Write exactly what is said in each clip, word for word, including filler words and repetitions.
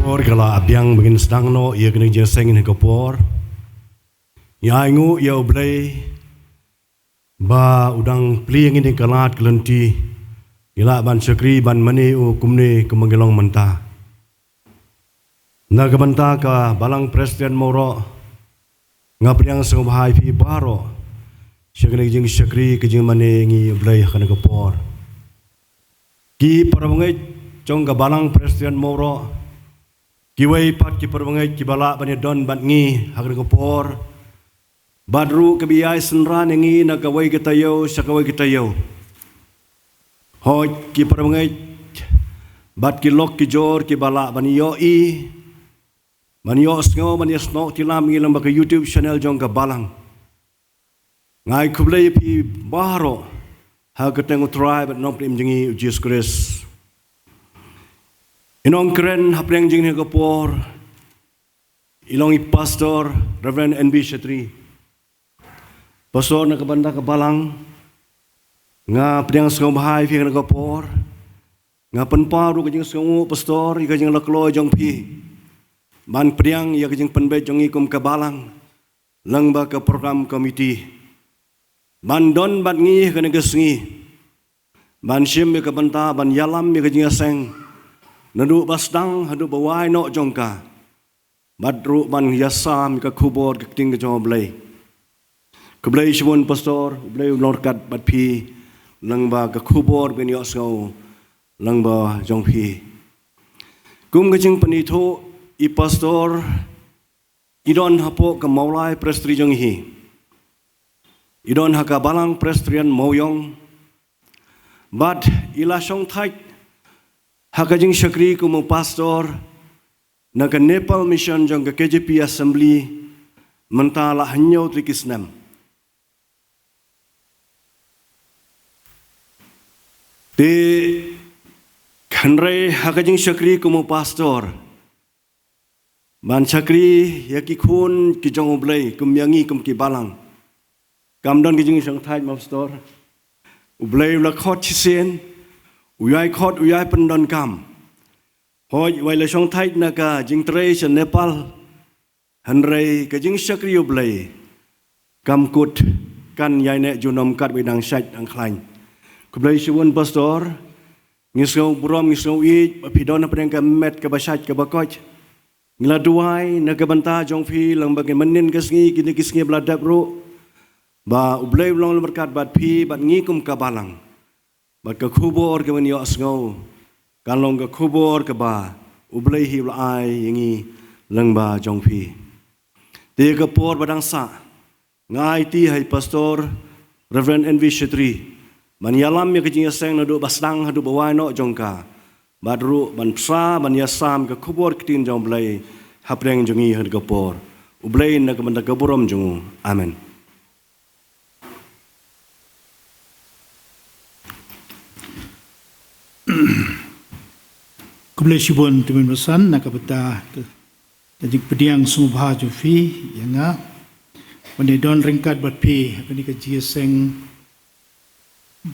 Por ka la biang ba ngin sdang noh ïa kane ka jingïaseng ha kane ka por. Ngi ainguh ïa U Blei ba u dang plie ïa ngi ha kane ka lad ka lynti. Ngi lah ban shakri ban mane u kumne kumba ngi long mynta. Na ka bynta ka Balang Presbyterian Mawroh, nga pdiang sngewbha ïa phi baroh sha kane ka jingshakri ka jingmane ïa ngi ïa U Blei ha kane ka por. Ki parabangeit jong ka Balang Presbyterian Mawroh, kiwei pat ki parabangeit kiba lah ban ïadon bad ngi ha kane ka por, bad ruh kiba ïai synran ïa ngi na kawei ka taïew sha kawei ka taïew. Hooid, ki parabangeit bad ki lok ki jor kiba lah ban ïohi, ban ïohsngew, ban ïasnoh tillam ïa ngi lyngba ka YouTube channel jong ka Balang. Nga ai khublei ïa phi baroh ha ka kyrteng U Trai bad Nongpynim jong ngi U Jisu Khrist. I nongkren hapdeng jong ngi ha kane ka por i long i Pastor Reverend N B Shetty. Pastor, na ka bynta ka Balang, nga pdiang sngewbha ïa phi ha kane ka por. Nga pynpaw ruh ka jingsngewnguh, Pastor, ïa ka jingïalehkai jong phi ban pdiang ïa ka jingpynbeit jong ngi kum ka Balang lyngba ka program committee, ban don bad ngi ha kane ka sngi, ban shim ïa ka bynta ban ïalam ïa ka jingïaseng naduh ba sdang haduh ba wai noh jong ka, bad ruh ban ïasam ïa ka khubor ka ktien ka jong U Blei. Khublei shibun, Pastor, U Blei un long ryngkat bad phi lyngba ka khubor ban ïohsngew lyngba jong phi. Kum ka jingpynithuh, i Pastor i don hapoh ka Mawlai Presbytery jong ngi hi. I don ha ka Balang Presbyterian Mawiong. Bad i la shongthait ha ka jingshakri kum u Pastor na ka Nepal Mission jong ka K J P Assembly mynta la hynñiew tylli ki snem. Te hynrei ha ka jingshakri kum u Pastor, ban shakri ïa ki khun ki jong U Blei kum ïa ngi kum ki Balang, kam don ka jingshongthait, Pastor. U Blei u la khot shisien, u ïai khot, u ïai pyndonkam. Hooid, u la shongthait na ka jingtrei sha Nepal. Hynrei ka jingshakri U Blei kam kut, kan ïai neh junom katba dang shait dang khlaiñ. Khublei shibun, Pastor. Ngi sngew burom, ngi sngew ïeit ba phi don hapdeng ka met kaba shait kaba koit. Ngi la duwai na ka bynta jong phi lyngba ka mynnin ka sngi, kine ki sngi ba la dep ruh, ba U Blei un long lem ryngkat bad phi bad ngi kum ka Balang. Bad ka khubor kaba ngin ïohsngew kan long ka khubor kaba U Blei hi u la ai ïa ngi lyngba jong phi. Te ha ka por ba dang sah, nga aiti ha i Pastor Reverend N V Shetty ban ïalam ïa ka jingïaseng naduh ba sdang haduh ba wai noh jong ka, bad ruh ban pynshai ban ïasam ka khubor ktien jong U Blei hapdeng jong ngi ha kane ka por. U Blei un ai ka bynta ka burom jong u. Amen. Khublei shibun, Tymmen Basan, na ka bynta ka, ka jingpdiang sngewbha jong phi ïa nga ban ïadon ryngkat bad phi ha kane ka jingïaseng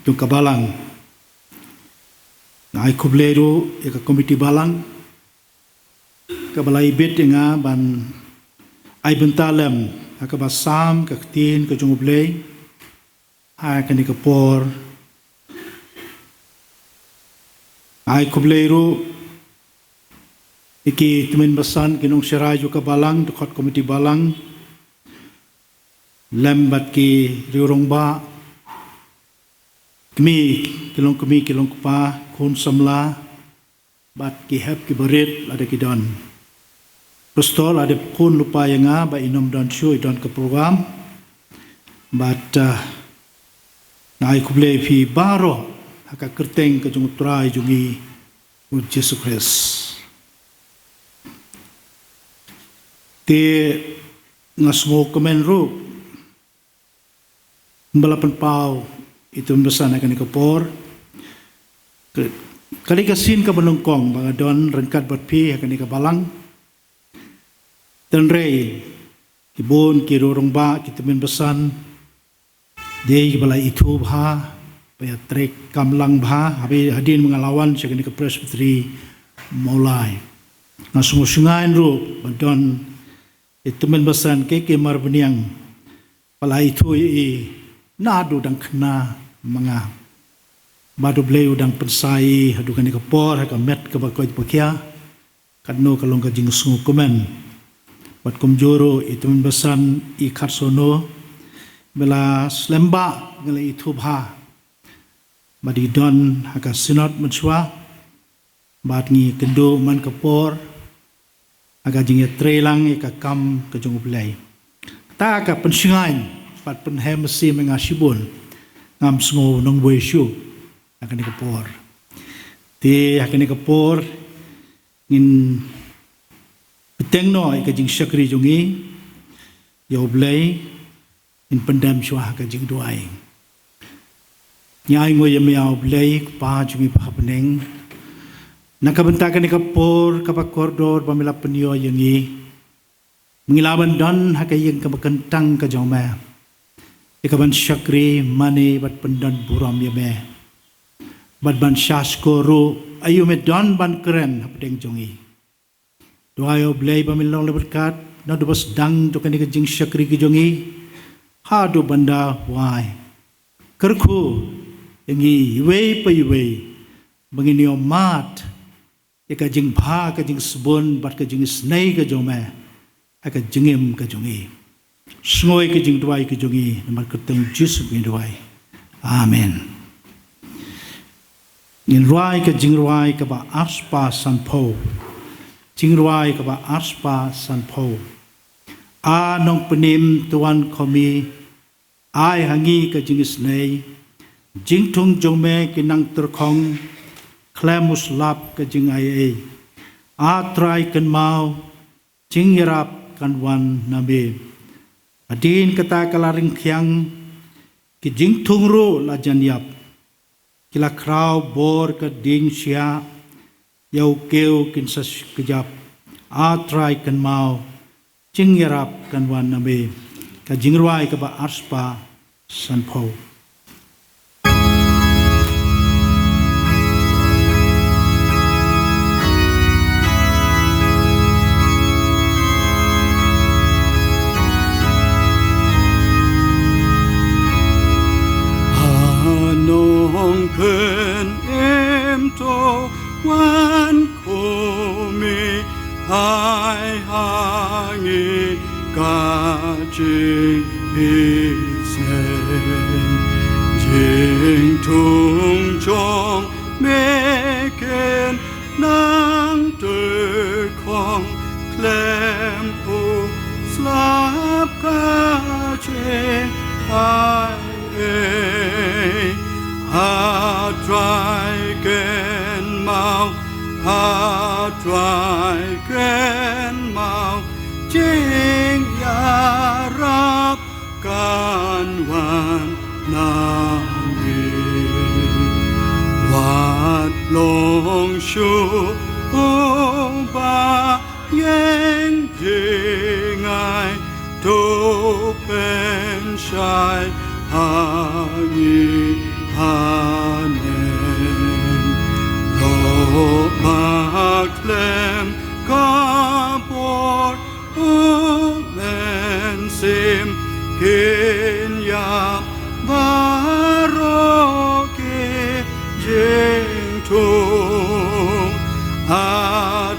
jong ka Balang. Nga ai khublei ruh ïa ka komiti Balang kaba la ibit ïa nga ban ai bynta lem ha kaba sam ka ktien ka jong U Blei ha kane ka por. Nga ai khublei ruh ïa ki Tymmen Basan, ki nongsharai jong ka Balang, dkhot komiti Balang, lem bad ki riew rangbah, kmie, ki long kmie, ki long kpa, khun samla, bad ki hep ki barit lada ki don. Pastor, lada phi khun lypa ïa nga ba i nym don shuh, i don ka program. Bad, uh, nga ai khublei phi baroh ha ka kyrteng ka jong U Trai jong ngi U Jisu Khrist. Te nga sngewkmen ruh ba la pynpaw i Tymmen Basan ha kane ka por. Ka, ka dei ka sien kaba nyngkong ba nga don ryngkat bad phi ha kane ka Balang. Hynrei ki bun ki riew rangbah, ki Tymmen Basan, dei kiba la ithuh bha, ba ïatrei kam lang bha, haba hadien ba nga la wan sha kane ka Presbytery Mawlai. Nga sngewsyngan ruh ba don i tymmen basan K K Marbaniang ba la ithuh ïa i naduh dang khynnah ma nga. Bad U Blei u dang pynshai ïa i haduh kane ka por ha ka met kaba koit ba khiah. Katno ka long ka jingsngewkmen. Bad kumjuh ruh i tymmen basan i Kharsono ba la slem bha, nga la ithuh bha. Bad i don ha ka synod mynshuwa. Bad ngi kynduh man ka por ha ka jingïatreilang ïa ka kam ka jong U Blei. Kata ka pynshngaiñ bad pynhem mynsiem ïa nga shibun. Ngam sngew nongwei shuh ha kane ka por. Te ha kane ka por ngin bteng noh ïa ka jingshakri jong ngi ïa U Blei. Ngin pyndem shuwa ha ka jingduwai. Ngi ainguh ïa me, ïa U Blei Kpa jong ngi ba ha bneng, na ka bynta kane ka por kaba kordor ba me la pynïoh ïa ngi. Ngi la ban don ha ka ïing kaba kyntang ka jong me, ïa ka ban shakri mane bad pyndon burom ïa me, bad ban shah shkor ruh aïu me don ban kren ha pdeng jong ngi. Duwai ïa U Blei ba me long la bad kat naduh ba sdang jong kane ka jingshakri ka jong ngi haduh ban da wai. Kyrkhu ïa ngi iwei pa iwei ba ngin ïohmad ïa ka jingbha ka jingsbun bad ka jingisnei ka jong me ha ka jingim ka jong ngi. Sngew ïa ka jingduwai ka jong ngi, namar kyrteng Jisu ngi duwai. Amen. Ngin rwai ka jingrwai kaba arspah sanphew. Jingrwai kaba arspah sanphew. A Nongpynim to wan khmih, ai ha ngi ka jingisnei. Jingthung jong me ki nang tyrkhong khlem u slap ka jingaiei. A Trai kynmaw, jingïarap kan wan na me. Hadien kata ka la ryngkhiang, ki jingthung ruh la jan ïap. Ki la khraw bor ka dieng shiah, ïa u kiew kin sa kjap. A Trai kynmaw, jingïarap kan wan na me. Ka jingrwai kaba arspah sanphew. Ha Nongpynim to wan khmih, ai ha ngi ka jingisnei. Jingthung jong me kin nang tyrkhong khlem u slap ka jingaiei. A Trai kynmaw, A Trai kynmaw, jingïarap kan wan na me. Wat long shuh uba ïeng jngai, to pynshai ha ngi haneng. Lok ba khlem ka bor u Mynsiem kin ïap baroh ki jingthung. A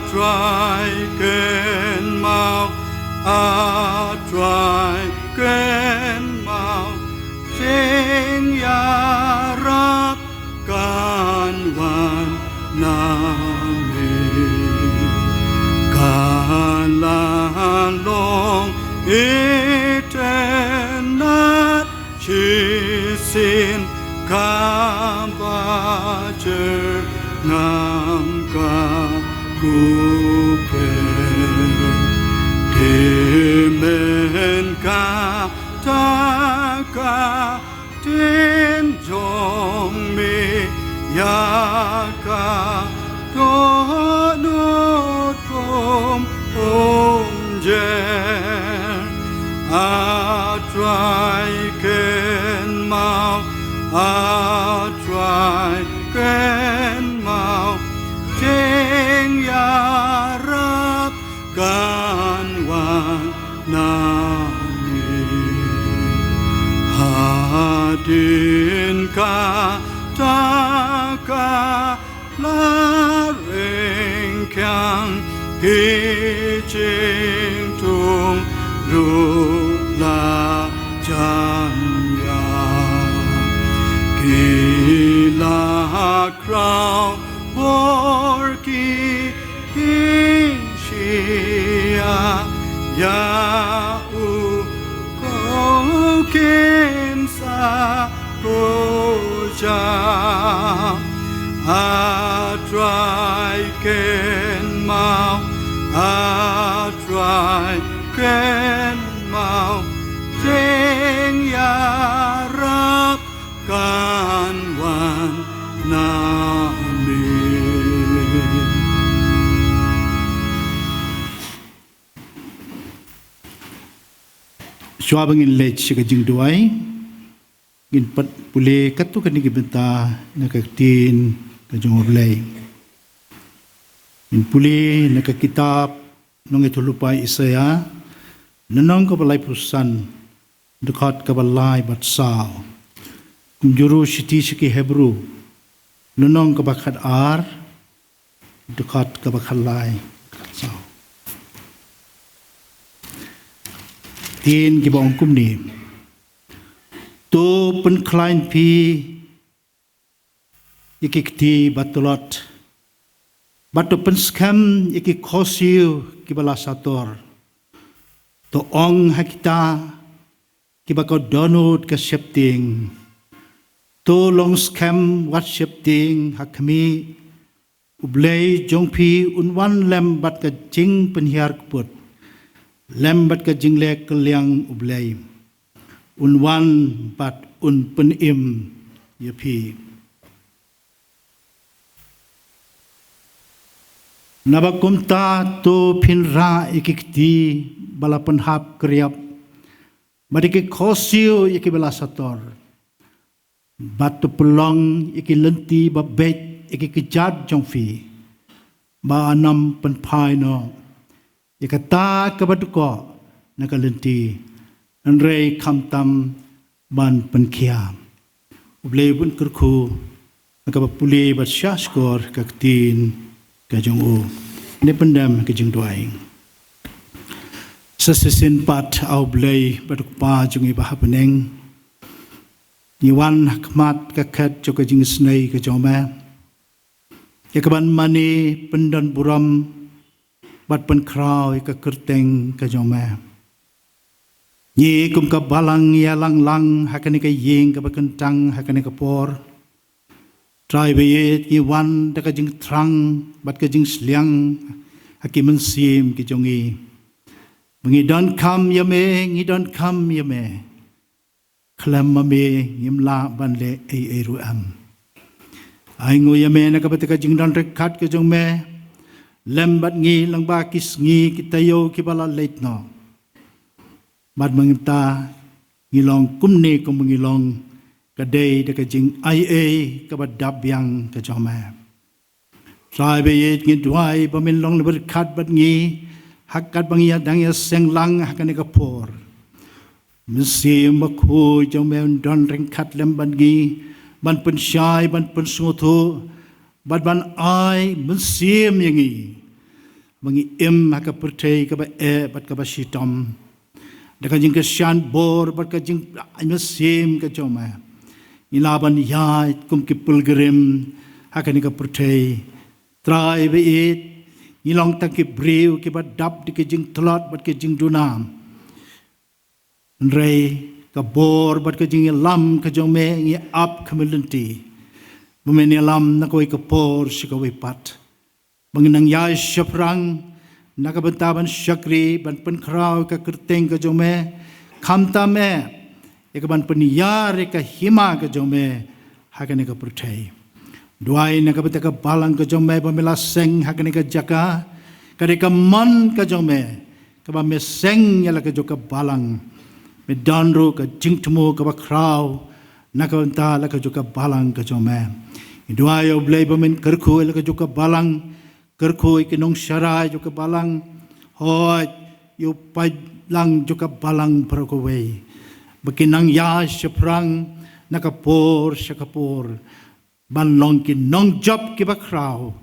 Trai kynmaw, A Trai kynmaw, jingïarap kan wan na me. Ka la long itynnad shisien, kaba jyrngam ka kuper. Te men kata ka ktien jong me ïa ka dohnud kum umjer. A Trai kynmaw, A Trai kynmaw, jingïarap Tin kata ka la reng kiang ki jingtung ruh la jan ïa. Ki la kraw bor ki kin shia ïa u ko kin sa ko ja. A Trai kynmaw, A Trai kynmaw, jingïarap kan wan na me. Shuwa ba ngin leit sha ka jingduwai, ngin pat pule katto katne ki bynta na ka ktien ka jong U Blei. Ngin pule na ka kitab Nongïathuhlypa Isaiah, lynnong kaba laiphew san, dkhot kaba lai bad saw. Kumjuh ruh shithi sha ki Hebru, lynnong kaba khatar, dkhot kaba khatlai, khatsaw. Ktien kiba ong kumne: To pynkhlaiñ phi ïa ki kti ba tlot, bad to pynskhem ïa ki khohsiew kiba la sator. To ong ha kita kiba ka dohnud ka sheptieng: To long skhem wat sheptieng ha khmih, U Blei jong phi un wan lem bad ka jingpynhiar kput, lem bad ka jingleh kylliang U Blei. Un wan bad un pynim ïa phi. Naba kumta to phin rah ïa ki kti ba la pynhap kyrïap, bad ïa ki khohsiew ïa kiba la sator. Bad to pynlong ïa ki lynti ba beit ïa ki kjat jong phi, ba yn ym pynphai noh ïa kata kaba dkoh na ka lynti, hynrei khamtam ban pynkhia. U Blei un kyrkhu na kaba pule bad sngap shkor ka ktien ka jong u. Ngin pyndem ha ka jingduwai. Sa shisien pat, A U Blei bad U Kpa jong ngi ba ha bneng, ngi wan ha khmat ka khet jong ka jingisynei ka jong me, ïa kaban mane pyndonburom bad pynkhraw ïa ka kyrteng ka jong me. Ngi kum ka balang ïalang lang ha kane ka ïing kaba kyntang ha kane ka por. Trai ba ïeit, ngi wan da ka jingthrang bad ka jingshiliang ha ki mynsiem ki jong ngi. Ba ngi donkam ïa me, ngi donkam ïa me. Khlem ma me ngim lah ban leh ei ei ruh em. Ai nguh ïa me na ka bynta ka jingdon ryngkat ka jong me lem bad ngi lyngba ki sngi ki taïew kiba la leit noh. Bad mynta ngi long kumne kumba ngi long, ka dei da ka jingai ei kaba dap biang ka jong me. Trai ba ïeit, ngi duwai ba men long ryngkat bad ngi ha katba ngi ïa dang ïa seng lang ha kane ka por. Mynsiem Bakhuid jong me un don ryngkat lem bad ngi, ban pynshai, ban pynsngewthuh, bad ban ai mynsiem ïa ngi ba ngi im ha ka pyrthei kaba eh bad kaba shitom. Da ka jingkyrshan bor bad ka jingpynïaid mynsiem ka jong me, ngi lah ban ïaid kum ki pilgrim ha kane ka pyrthei. Trai ba ïeit, ngi long tang ki briew kiba dap da ki jingtlot bad ki jingduna. Hynrei ka bor bad ka jingïalam ka jong me ngi ap khmih lynti, ba men ïalam na kawei ka por sha kawei pat. Ba ngin nang ïaid shaphrang na ka bynta ban shakri, ban pynkhraw ka kyrteng ka jong me, khamtam eh ïa kaban pynïar ïa ka hima ka jong me ha kane ka pyrthei. Duwai na ka bynta ka balang ka jong me ba me la seng ha kane ka jaka, ka dei ka mon ka jong me kaba me seng ïa la kajuh ka balang. Me don ruh ka jingthmu kaba khraw na ka bynta la kajuh ka balang ka jong me. Ngi duwai, A U Blei, ba men kyrkhu ïa la kajuh ka balang, kyrkhu ïa ki nongsharai jong ka balang, hooid, ïa u paidlang jong ka balang baroh kawei, ba kin nang ïaid shaphrang na ka por sha ka por, ban long ki nongjop kiba khraw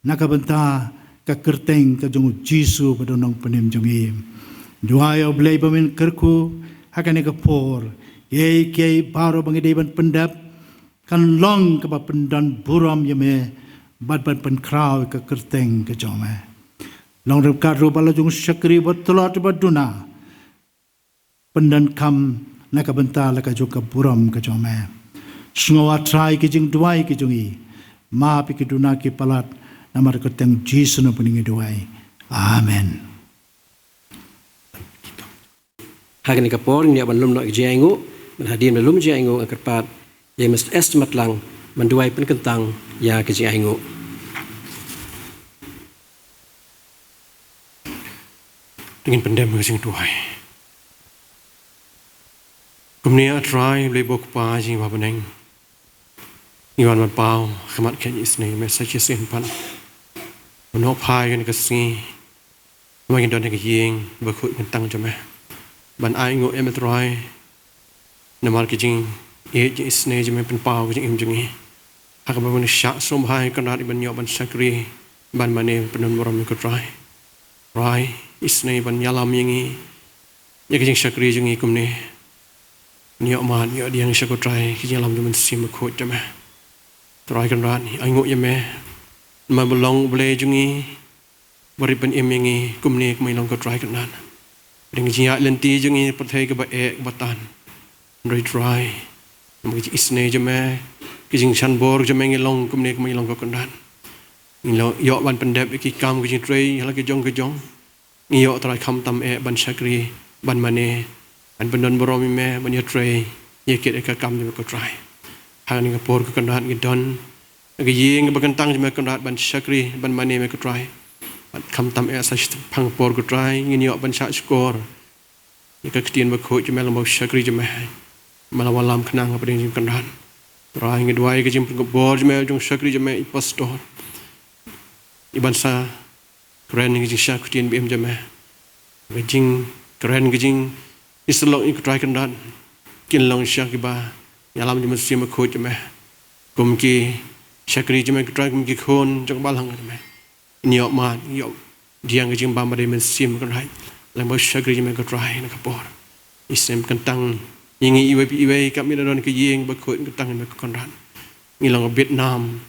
na ka bynta ka kyrteng ka jong u Jisu ba don nongpynim jong ngi. Duwai, O Blei, ba men kyrkhu ha kane ka por, kiei kiei baroh ba ngi dei ban pyndep kan long kaba pyndon burom ïa me bad ban pynkhraw ïa ka kyrteng ka jong me. Long ryngkat ruh ba la jong shakri ba tlot ba duna pyndonkam na ka bynta la ka jong ka burom ka jong me. Sngew, A Trai, ki jingduwai ki jong ngi, map ïa ki duna ki palat, namar ka kyrteng Jisu nongpynim ngi duwai. Amen. Ha kane ka por ngin ïa ban lum noh ka jingainguh, ban hadien ban lum jingainguh nga kyrpad ïa Mister Esther Matlang ban duwai pynkyntang ïa ka jingainguh. Te ngin pyndem ka jingduwai. Kumne A Trai Blei ba Kpa jong ngi ba ha bneng, ngi wan ban paw ha khmat ka jong ka isynei me sa shisien pat. Ban ïoh phai kane ka sngi, ma ngi don ha ka ïing bakhuid kyntang jong me, ban ainguh ïa me Trai, namar ka jingïeit jong ka isynei jong me, pynpaw ka jingim jong ngi. Ha kaba ngi shah sngewbha Kynrad ban ïoh ban shakri, ban mane, pyndon burom ïa ko Trai. Trai, isynei ban ïalam ïa ngi ïa ka jingshakri jong ngi kumne. Ngi ïoh mad, ngi ïoh pdiang sha ko Trai ka jingïalam jong u Mynsiem Bakhuid jong me. Trai Kynrad, ngi ainguh ïa me namar ba long U Blei jong ngi, ba rit ban im ïa ngi kumne, kumba ngi long ko Trai Kynrad. Hapdeng ka jingïaid lynti jong ngi ha pyrthei kaba eh kaba tan, hynrei Trai, namar ka jingisynei jong me, ka jingshan bor jong me, ngi long kumne, kumba ngi long ko Kynrad. Ngi ïoh ban pyndep ïa ki kam ka jingtrei ha la ka jong ka jong. Ngi ïoh Trai khamtam eh ban shakri, ban mane, ban pyndon burom ïa me, ban ïatrei ïa kit ïa ka kam jong me ko Trai. Ha kane ka por ko Kynrad, ngi don ha ka ïing ba kyntang jong me Kynrad, ban shakri, ban mane ïa me ko Trai. Bad khamtam eh sa shi taphang por ko Trai, ngin ïoh ban shah shkor ïa ka ktien bakhuid jong me, lem bad u shakri jong me ba la wallam khnang hapdeng jong me Kynrad. Trai, ngi duwai ka jingpynkupbor jong me, jong u shakri jong me i pastor, i ban sa kren ïa ka jingshah ktien ba im jong me. Ka jingkren, ka jingïasyllok ïa ko Trai Kynrad, kin long sha kiba ïalam jong u Mynsiem Bakhuid jong me. Kum ki shakri jong me ko Trai, kum ki khun jong ka balang jong me, ngi ïoh mad, ngi ïoh pdiang ka jingbam ba dei mynsiem Kynrad, lem bad u shakri jong me ko Trai, na ka por isynei kyntang ïa ngi iwei pa iwei, kam ïa don ka ïing bakhuid kyntang ïa me ko Kynrad. Ngi long ka bit nam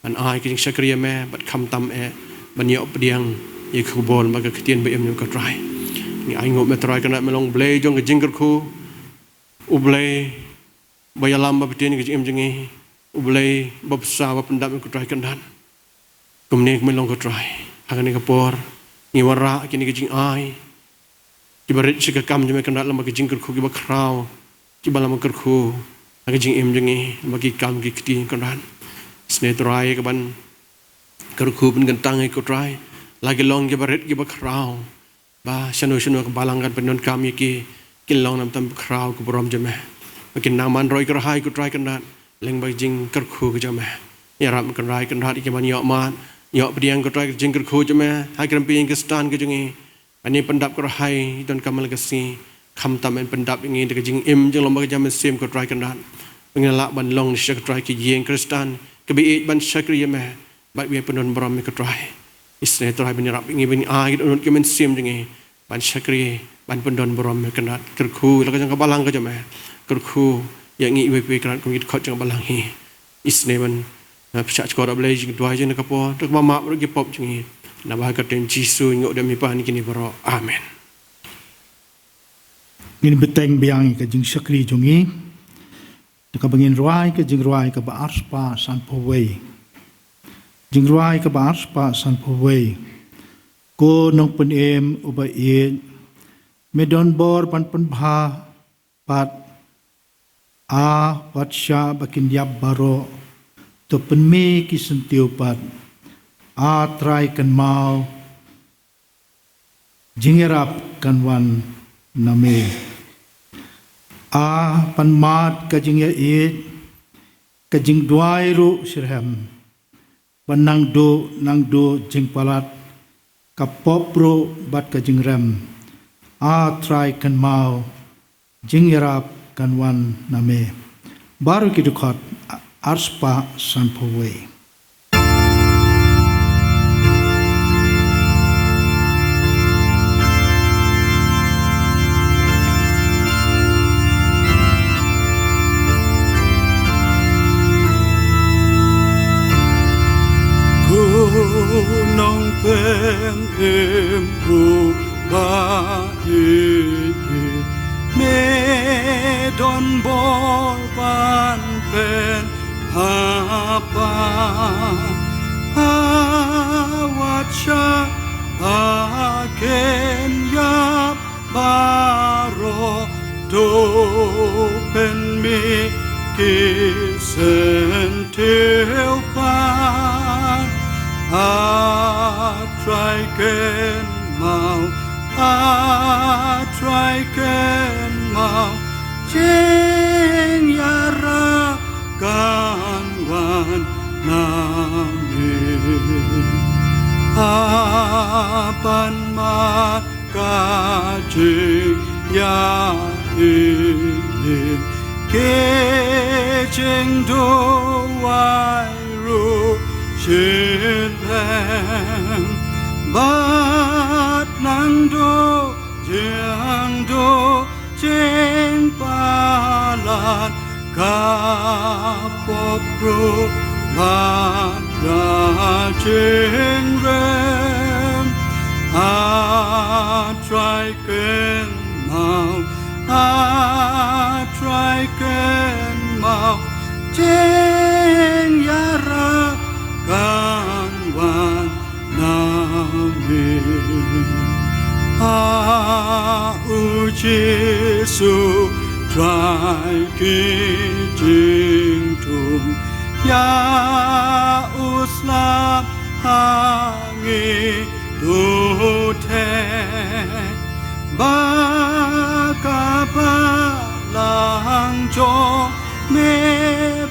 ban ai ka jingshakri ïa me, bad khamtam eh ban ïoh pdiang ïa ka khubor bad ka ktien ba im jong me ko Trai. Ngi ainguh me Trai Kynrad, me long U Blei jong ka jingkyrkhu, U Blei ba ïalam ba btin ïa ka jingim jong ngi, U Blei ba bsa ba pyndap, me ko Trai Kynrad. Kumne kumba ngi long ko Trai, ha kane ka por ngi wanrah kine ki jingai kiba rit sha ka kam jong me Kynrad, lem bad ka jingkyrkhu, kiba khraw, kiba lam kyrkhu ha ka jingim jong ngi, lem bad ki kam ki kti Kynrad. Isynei Trai, ka ban kyrkhu pynkyntang ïa ki ko Trai, la ki long kiba rit kiba khraw, ba shano shano ka balang kan pyndonkam ïa ki, kin long na ka bynta ka khraw ka burom jong me. Ba kin nang man roi kyrhai ko Trai Kynrad, lem bad ka jingkyrkhu ka jong me. Ïarap me ko Trai Kynrad ïa ki ban ïoh mad, ïoh pdiang ko Trai ka jingkyrkhu jong me ha ki rympei ïing Khristan ka jong ngi. Ban ïa pyndap kyrhai, donkam ha la ka sngi, khamtam ban pyndap ïa ngi da ka jingim jinglong bad ka jingmynsiem ko Trai Kynrad, ba ngin lah ban long shisha ko Trai ka ïing Khristan kaba ïeit ban shakri ïa me bad ba ïa pyndon burom ïa me ko Trai. Isynei Trai, ban ïarap ïa ngi, ban ai ki dohnud ki mynsiem jong ngi ban shakri, ban pyndon burom ïa me Kynrad. Kyrkhu ïa la ka jong ka balang ka jong me, kyrkhu ïa ngi iwei pa iwei Kynrad kum ki dkhot jong ka balang hi. Isynei ban, eh, pynshah shkor, A Blei, jingduwai jong ngi na ka por, da kaba map ruh ki pop jong ngi. Naba ha ka kyrteng Jisu ngi ïoh dem ïa pyn kine baroh. Amen. Ngin bteng biang ïa ka jingshakri jong ngi da kaba ngin rwai ka jingrwai kaba arspah sanphew wei. Jingrwai kaba arspah sanphew wei. Ko Nongpynim uba ïeit, me don bor ban pynbha pat. A wat shah ba kin ïap baroh, to pynmih ki syntiew pat. A Trai kynmaw, jingïarap kan wan na me. A pan mad ka jingïaieit, ka jingduwai ruh shitrhem. Ba nang duh nang duh jingpalat, ka pop ruh bad ka jingrem. A Trai kynmaw, jingïarap kan wan na me. Baroh ki dkhot arspah sanphew wei. Ko Nongpynim, ko ba ïeit, me don bor ban pynhap ha wat sha ba kin ïap baroh. To pynmih ki syntiew pat, A Trai kynmaw, A Trai kynmaw, jingïarap kan wan na me. Hap ban mad ka jingïaid lynti, ki jingduwai ruh shitrhem, bad nang duh jingduh jingpalat, ka pop ruh bad ka jingrem. A Trai kynmaw, A Trai kynmaw, jingïarap kan wan na me. Ha U Jisu Trai ki jingthung, ïa u slap ha ngi to theh, ba ka balang jong me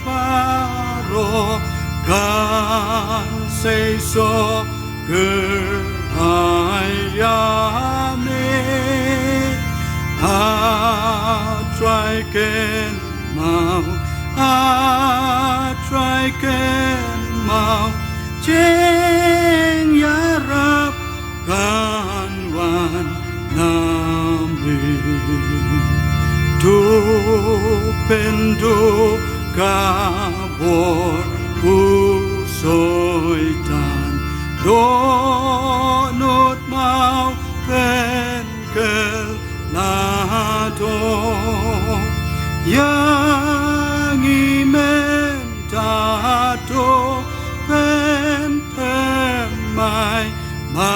baroh kan seisoh kyrhai ïa me. A Trai kynmaw, A Trai kynmaw, jingïarap kan wan na me. To pynduh ka bor u Soitan, dohnud maw pynkylla doh. Ïa ngi mynta to pynthymmai, ba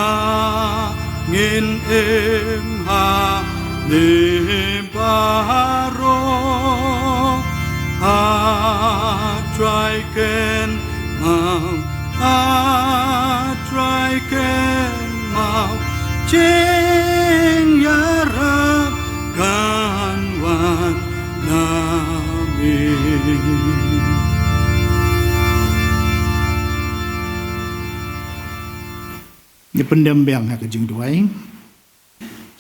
ngin im ha ne baroh. A Trai kynmaw, A Trai kynmaw, jingïarap kan wan na me. Ngi pyndem biang ha ka jingduwai.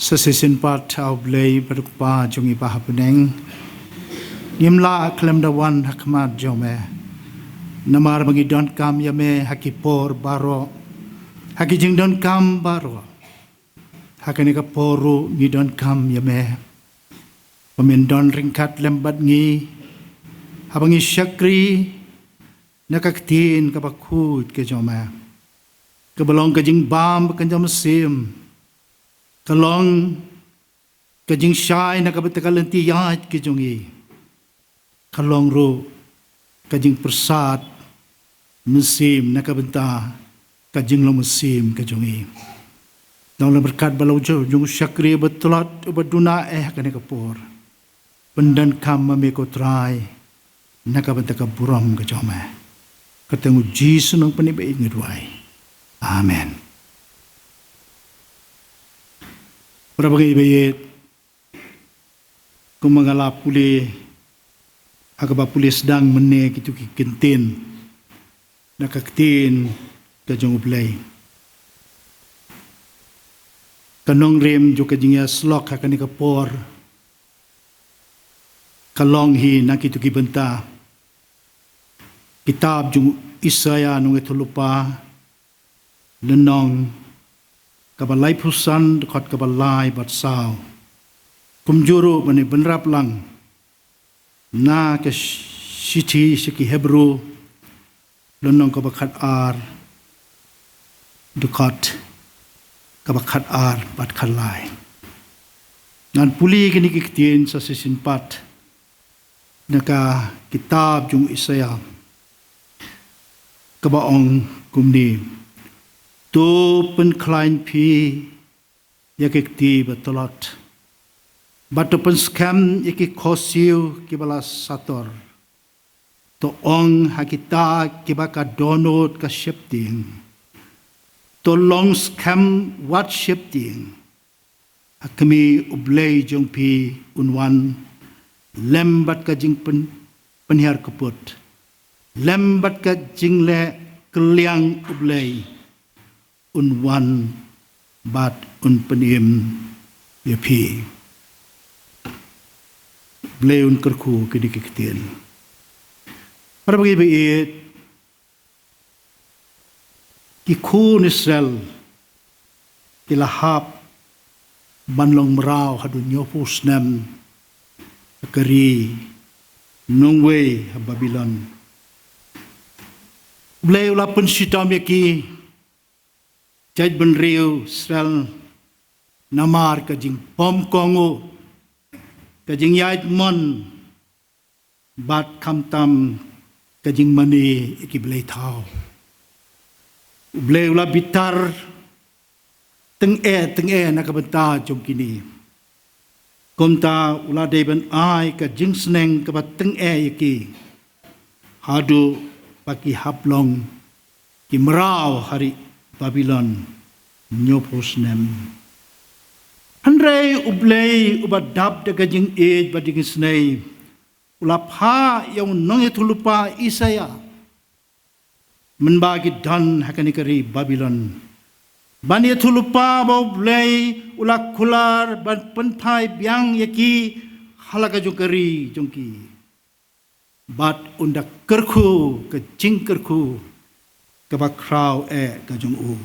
Sa shisien pat, A Blei, Papa jong ngi ba ha bneng, ngim lah khlem da wan ha khmat jong me, namar ba ngi donkam ïa me ha ki por baroh, ha ki jingdonkam baroh. Ha kane ka por ruh ngi donkam ïa me ba men don ryngkat lem bad ngi, haba ngi shakri na ka ktien kaba khuid ka jong me, kaba long ka jingbam bad ka jingmynsiem, ka long ka jingshai na ka bynta ka lynti ïaid ka jong ngi, ka long ruh ka jingpyrsad mynsiem na ka bynta ka jinglong mynsiem ka jong ngi. Nongrim ryngkat bad la u jong u shakri uba tlot, uba duna eh ha kane ka por. Pyndonkam ma me ko Trai, na ka bynta ka burom ka jong me. Kyrteng u Jisu Nongpynim ba ïeit ngi duwai. Amen. Para bangeit ba ïeit, kumba nga la pule ha kaba pule sdang mynne kito ki kyntien na ka ktien ka jong U Blei, ka nongrim jong ka jingïasyllok ha kane ka por Ka long hi na kitu ki bynta. Kitab jong Isaiah nongïathuhlypa, lynnong kaba laiphew san, dkhot kaba lai bad saw. Kumjuh ruh ban ïa bynrap lang na ka shithi sha ki Hebru, lynnong kaba khatar, dkhot kaba khatar bad khatlai. Ngan pule kine ki ktien sa shisien pat na ka kitab jong Isaiah, kaba ong kumne: To pynkhlaiñ phi ïa ki kti ba tlot, bad to pynskhem ïa ki khohsiew kiba la sator. To ong ha kita kiba ka dohnud ka sheptieng: To long skhem wat sheptieng. Ha khmih, U Blei jong phi un wan lem bad ka jingpyn-, pynhiar kyput, lem bad ka jingleh kylliang. U Blei un wan bad un pynim ïa phi. U Blei un kyrkhu kine ki ktien. Para bangeit ba ïeit, ki khun Israel ki la hap ban long mraw haduh hynñiewphew snem ha ka ri nongwei ha Babilon. U Blei u la pynshitom ïa ki jaitbynriew Israel namar ka jingpom kohnguh, ka jingïaid mon, bad khamtam ka jingmane ïa ki blei thaw. U Blei u la bitar tyngeh tyngeh na ka bynta jong kine. Kumta u la dei ban ai ka jingsneng kaba tyngeh ïa ki, haduh ba ki hap long ki mraw ha ri Babilon hynñiewphew snem. Hynrei U Blei uba dap da ka jingïeit bad jingisnei u la phah ïa u nongïathuhlypa Isaiah mynba ki don ha kane ka ri Babilon, ban ïathuhlypa ba U Blei u la kular ban pynphai biang ïa ki ha la ka jong ka ri jong ki. Bad un da kyrkhu ka jingkyrkhu kaba khraw eh ka jong u.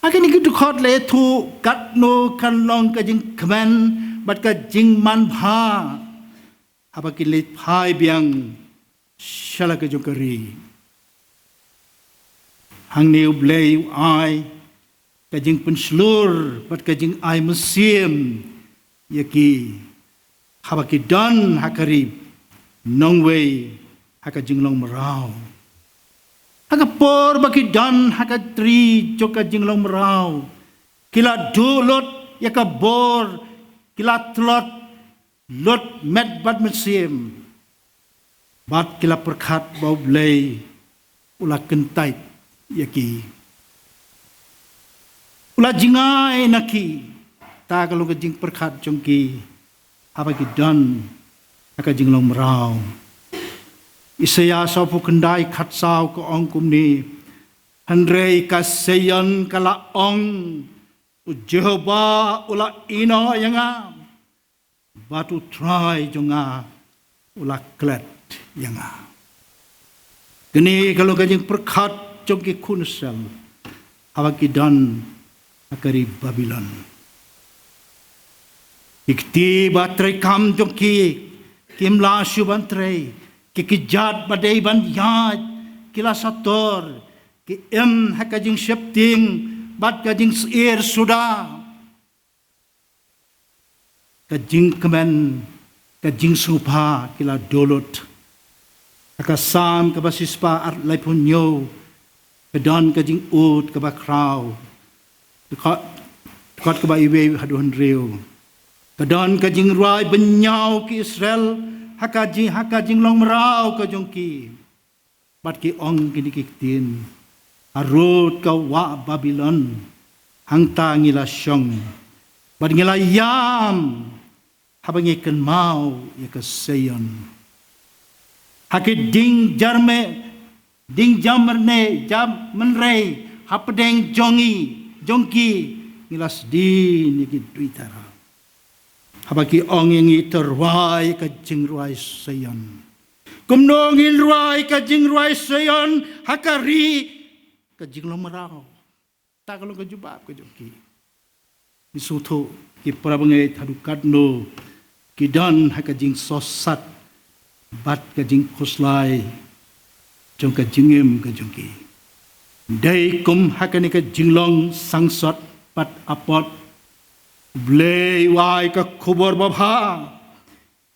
Ha kine ki dkhot la ïathuh katno kan long ka jingkmen bad ka jingmanbha haba ki leit phai biang sha la ka jong ka ri. Hangne U Blei u ai ka jingpynshlur bad ka jingai mynsiem ïa ki haba ki don ha ka ri nongwei ha ka jinglong mraw. Ha ka por ba ki don ha ka ri jong ka jinglong mraw, ki la duh lut ïa ka bor, ki la tlot lut met bad mynsiem. Bad ki la pyrkhat ba U Blei u la kyntait ïa ki, u la jngai na ki. Ta ka long ka jingpyrkhat jong ki haba ki don ha ka jinglong mraw. Isaiah sawphew khyndai khatsaw ka ong kumne: Hynrei ka Seion ka la ong, U Jehobah u la ïehnoh ïa nga, bad U Trai jong nga u la klet ïa nga. Kane ka long ka jingpyrkhat jong ki khun Israel haba ki don ha ka ri Babilon. Ki kti ba treikam jong ki kim lah shuh ban trei, ki kjat ba dei ban ïaid ki la sator, ki im ha ka jingsheptieng bad ka jingsyier suda. Ka jingkmen, ka jingsngewbha ki la duh lut. Ha ka Salm kaba shispah arlaiphew hynñiew ka don ka jingud kaba khraw. Dkhot, dkhot kaba iwei haduh hynriew. Ka don ka jingrwai bynñiaw ki Israel ha ka jing, ha ka jinglong mraw ka jong ki. Bad ki ong kine ki ktien: Harud ka wah Babilon, hangta ngi la shong bad ngi la ïam haba ngi kynmaw ïa ka Seion. Ha ki dieng jarmeh, dieng jamrne, jamrei hapdeng jong ngi, jong ki, ngi la sdien ïa ki duitara. Haba ki ong ïa ngi to rwai ka jingrwai Sion. Kumno ngin rwai ka jingrwai Sion ha ka ri ka jinglong mraw? Ta ka long ka jubab ka jong ki. Ngi sngewthuh ki para bangeit haduh katno ki don ha ka jingsosat bad ka jingkhuslai jong ka jingim ka jong ki. Dei kum ha kane ka jinglong sangsot bad apot, U Blei u ai ka khubor babha,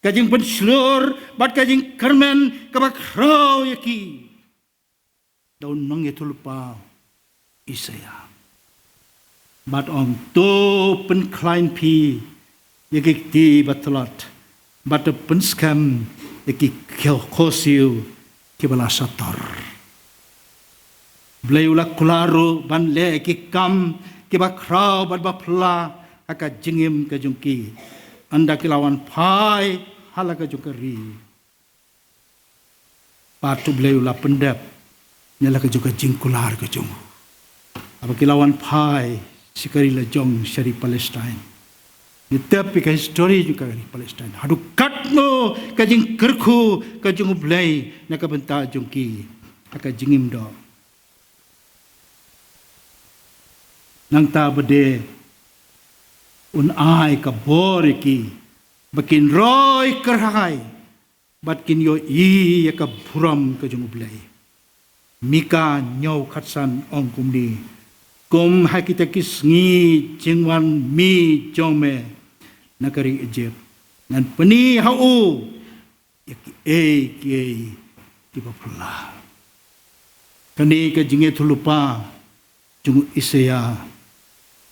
ka jingpynshlur bad ka jingkyrmen kaba khraw ïa ki da u nongïathuhlypa Isaïah. Bad ong, to pynkhlaiñ phi ïa ki kti ba tlot, bad to pynskhem ïa ki khosiew kiba la shator. Blei u la kular ruh ban leh ki kam kiba khraw bad ba phylla ha ka jingim ka jong ki. Ynda ki la wan phai ha la ka jong ka ri, bad U Blei u la pyndep ïa la ka jong ka jingkular ka jong u. Haba ki la wan phai sha ka ri la jong, sha ri Palestine. Ngi tip ïa ka histori jong ka ri Palestine. Haduh katno ka jingkyrkhu ka jong U Blei na ka bynta jong ki ha ka jingim doh. Nangta ba dei un ai ka bor ïa ki ba kin roi kyrhai bad kin ïohi ïa ka burom ka jong U Blei. Mika hynñiew khatsan ong kumne, kum ha kita ki sngi jingwan mih jong me na ka ri Egypt, ngan pyni ha u ïa kiei kiei kiba phylla. Kane ka jingïathuhlypa jong u Isaïah,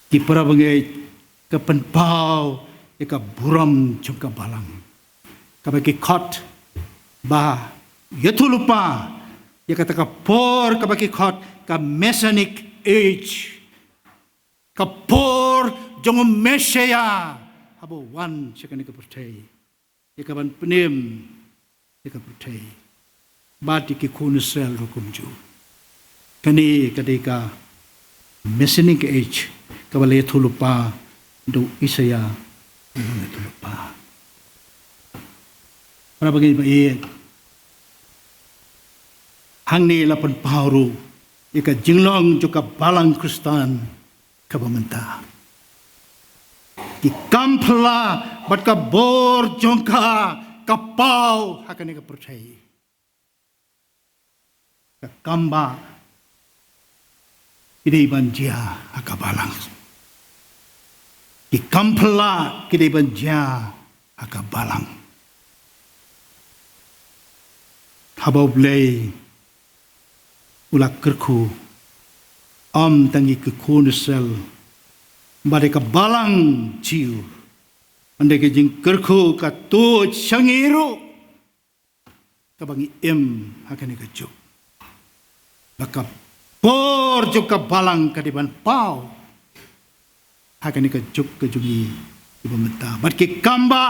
ki para bangeit, ka pynpaw ïa ka burom jong ka balang. Kaba ki khot ba ïathuhlypa ïa kata ka por kaba ki khot ka Messianic Age. Ka por jong u Messiah haba u wan sha kane ka pyrthei ïa ka ban pynim ïa ka pyrthei bad ïa ki khun Israel ruh kumjuh. Kane ka dei ka Messianic Age kaba la ïathuhlypa da u Isaïah. Ïathuhlypa. Para bangeit ba ïeit, hangne la pynpaw ruh ïa ka jinglong jong ka balang Khristan kaba mynta. Ki kam phylla bad ka bor jong ka ka paw ha kane ka pyrthei. Ka kam ba ki dei ban jia ha ka balang. Ki kam phylla ki dei ban jia ha ka balang. Haba U Blei u la kyrkhu, ym tang ïa ki khun Israel, bad ïa ka balang Jiw. Hynrei ka jingkyrkhu ka tuid sha ngi ruh, kaba ngi im ha kane ka juk. Ba ka bor jong ka balang ka dei ban paw ha kane ka juk ka jong ngi kiba mynta. Bad ki kam ba,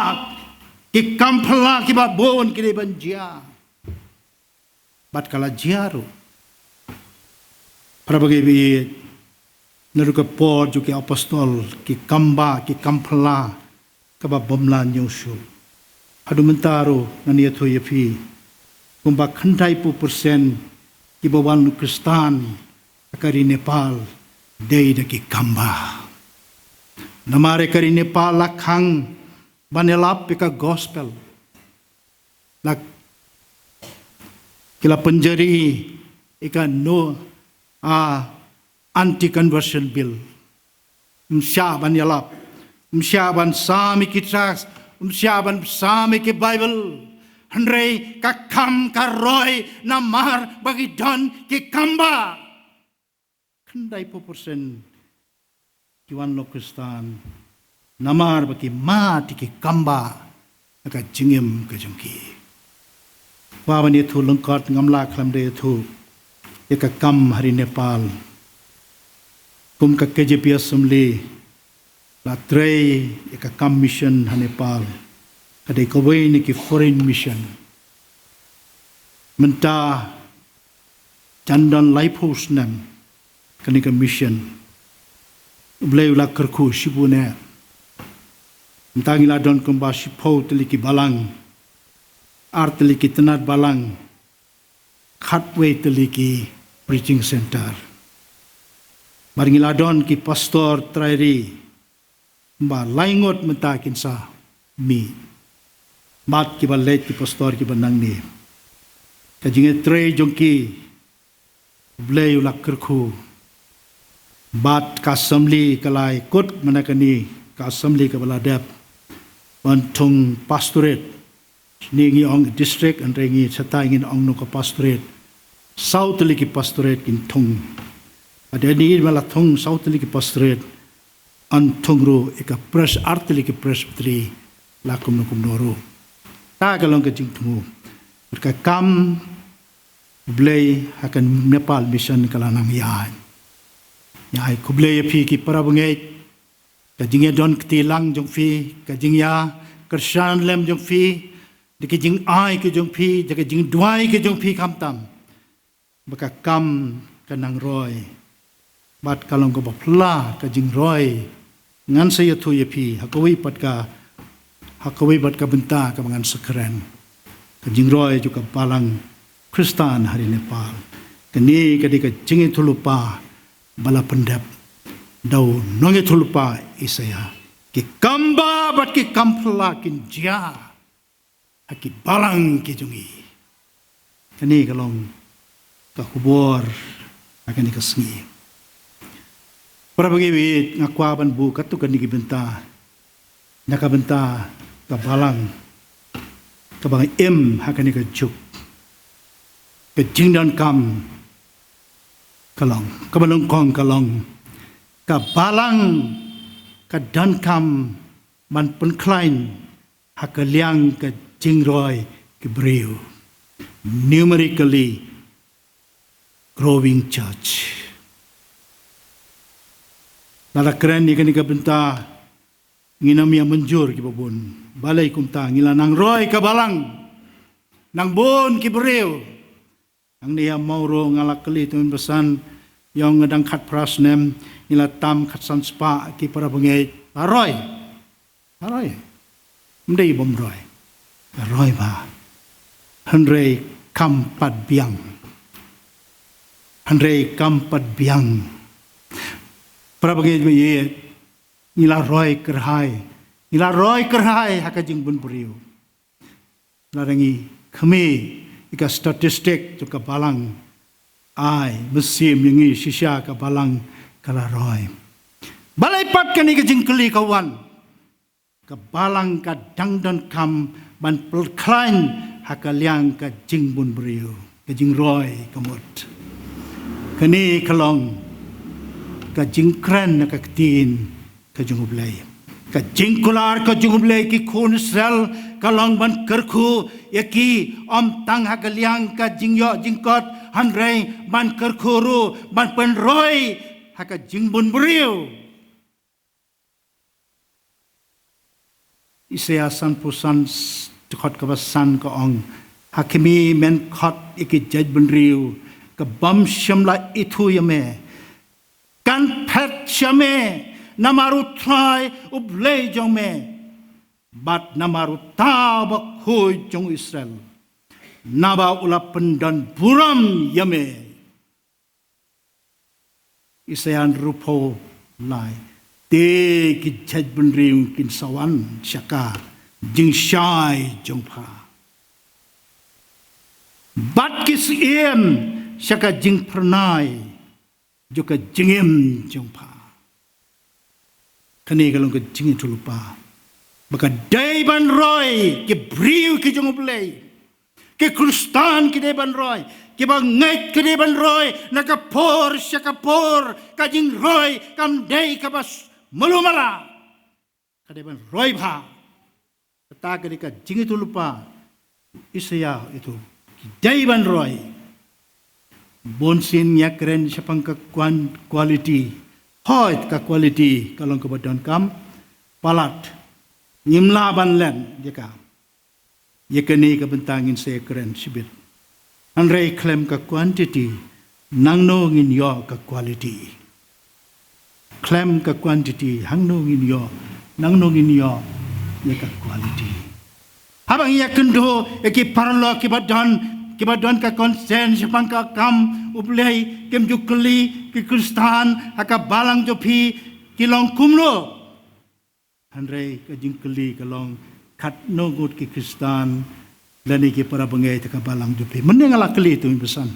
ki kam phylla kiba bun ki dei ban jia. Bad ka la jia ruh. Para bangeit ba ïeit, naduh ka por jong ki apostol, ki kam ba, ki kam phylla kaba bym la ñiewsuk. Haduh mynta ruh ngan ïathuh ïa phi, kumba khyndaiphew percent kiba wan Khristan ha ka ri Nepal dei da ki kam ba. Namar ïa ka ri Nepal la khang ban ïalap ïa ka gospel. La, ki la pynjari ïa ka no, a, anti conversion bill. Ym shah ban ïalap, ym shah ban sam ïa ki tracts, ym shah ban sam ïa ki Bible. Hynrei ka kham ka roi namar ba ki don ki kam ba. Khyndaiphew percent ki wan long Khristan namar ba ki mad ïa ki kam ba ha ka jingim ka jong ki. Ba ban ïathuh lyngkot ngam lah khlem da ïathuh ïa ka kam ha ri Nepal. Kum ka K J P Assembly la trei ïa ka kam mission ha Nepal. Ka dei kawei na ki foreign mission. Mynta jan don laiphew snem kane ka mission. U Blei u la kyrkhu shibun eh. Mynta ngi la don kumba shiphew tylli ki balang, ar tylli ki tnat balang, khatwei tylli ki preaching center. Bad ngi la don ki pastor trai ri, kumba lai ngut mynta kin sa mih. Bad kiba leit ki pastor kiba nangne. Ka jingïatrei jong ki, U Blei u la kyrkhu. Bad ka assembly ka la kut mynta kane, ka assembly kaba la dep ban thung pastorate. Ngi ong district, hynrei ngi shata ngin ong noh ka pastorate. Saw tylli ki pastorate kin thung. Bad ïa kine ba la thung saw tylli ki pastorate, yn thung ruh ïa ka pres-, ar tylli ki presbytery, la kumno kumno ruh. Kata ka long ka jingthmu. Bad ka kam U Blei ha ka Nepal Mission ka la nang ïaid. Ïa ai khublei ïa phi ki para bangeit, ka jingïadon kti lang jong phi, ka jingïakyrshan lem jong phi, da ka jingai ka jong phi, da ka jingduwai ka jong phi khamtam. Ba ka kam ka nang roi. Bad ka long kaba phylla ka jingroi. Ngan sa ïathuh ïa phi, ha kawei pat ka, ha kawei pat ka bynta kaba ngan sa kren. Ka jingroi jong ka balang Khristan ha ri Nepal. Kane ka dei ka jingïathuhlypa ba la pyndep da u nongïathuhlypa Isaiah. Ki kam ba bad ki kam phylla kin jia ha ki balang ki jong ngi. Kane ka long ka khubor ha kane ka sngi. Para bangeit, nga kwah ban buh katto katne ki bynta na ka bynta ka balang kaba nga im ha kane ka juk. Ka jingdonkam ka long, kaba nyngkong ka long, ka balang ka donkam ban pynkhlaiñ ha ka liang ka jingroi ki briew. Numerically growing church. Lada kren ïa kane ka bynta, ngin ym ïa mynjur kiba bun. Balei kumta? Ngi la nang roi ka balang. Nang bun ki briew. Hangne ïa Mawro nga la kylli, to ngin basan, ïa nga dang khatphra snem, ngi la tam khatsan spah ki para bangeit. La roi. La roi. Ym dei bym roi. La roi bha. Hynrei kam pat biang. Hynrei kam pat biang. Para bangeit ba ïeit, ngi la roi kyrhai. Ngi la roi kyrhai ha ka jingbun briew. Lada ngi khmih ïa ka statistic jong ka balang, ai, mynsiem ïa ngi shisha ka balang ka la roi. Balei pat kane ka jingkylli ka wan? Ka balang ka dang donkam ban pynkhlaiñ ha ka liang ka jingbun briew, ka jingroi ka mut. Kane ka long ka jingkren na ka ktien ka jong U Blei. Ka jingkular ka jong U Blei ki khun Israel ka long ban kyrkhu ïa ki, ym tang ha ka liang ka jingïoh jingkot, hynrei ban kyrkhu ruh ban pynroi ha ka jingbun briew. Isaiah sanphew san, dkhot kaba san ka ong, ha khmih men khot ïa ki jaitbynriew kiba ym shym la ithuh ïa me. Kan phet sha me namar U Trai U Blei jong me, bad namar Uta Bakhuid jong Israel, naba u la pyndonburom ïa me. Isaiah hynriewphew lai. Te ki jaitbynriew kin sa wan sha ka jingshai jong pha, bad ki syiem sha ka jingphyrnai jong ka jingim jong pha. Kane ka long ka jingïathuhlypa ba ka dei ban roi ki briew ki jong U Blei. Ki Khristan ki dei ban roi, kiba ngeit ki dei ban roi, na ka por sha ka por, ka jingroi kam dei kaba s-, malu mala. Ka dei ban roi bha. Kata ka dei ka jingïathuhlypa Isaiah ïathuh. Ki dei ban roi. Bunsien ngi ïakren shaphang ka kwan-, quality. Hooid, ka quality ka long kaba donkam. Palat, ngim lah ban len ïa ka. Ïa kane ka bynta ngin sa ïakren shibit. Hynrei khlem ka quantity, nangno ngin ïoh ka quality? Khlem ka quantity, hangno ngin ïoh, nangno ngin ïoh ïa ka quality. Haba ngi ïakynduh ïa ki paralok kiba don, kiba don ka conscience shaphang ka kam U Blei, kim ju kylli ki Khristan ha ka balang jong phi ki long kumno. Hynrei ka jingkylli ka long, katno ngut ki Khristan lane ki para bangeit ha ka balang jong phi. Mynne nga la kylli to, ym basan.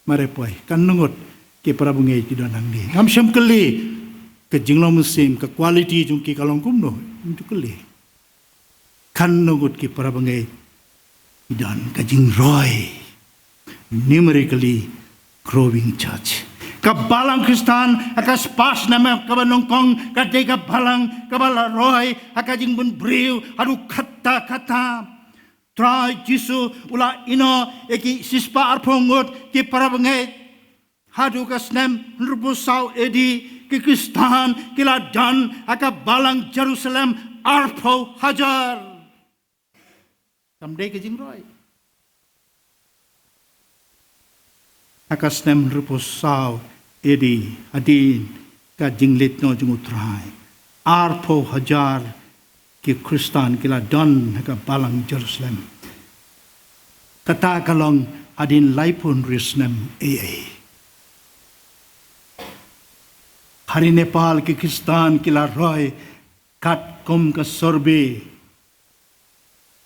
Mareh poi, katno ngut ki para bangeit ki don hangne. Ngam shym kylli ka jinglong mynsiem, ka quality jong ki ka long kumno. Ngam ju kylli. Katno ngut ki para bangeit ki don, ka jingroi. Numerically growing church. Ka balang Khristan ha ka spah snem kaba nyngkong ka dei ka balang kaba la roi ha ka jingbun briew haduh katta katta. Trai Jisu u la ïehnoh ïa ki shispah arphew ngut ki para bangeit. Haduh ka snem hynriewphew saw A D ki Khristan ki la don ha ka balang Jerusalem arphew hajar. Kam dei ka jingroi. Ha ka snem hynriewphew saw A D, hadien ka jingleit noh jong U Trai, arphew hajar ki Khristan ki la don ha ka balang Jerusalem. Kata ka long hadien laiphew hynriew snem A A. Ha ri Nepal ki Khristan ki la roi katkum ka survey.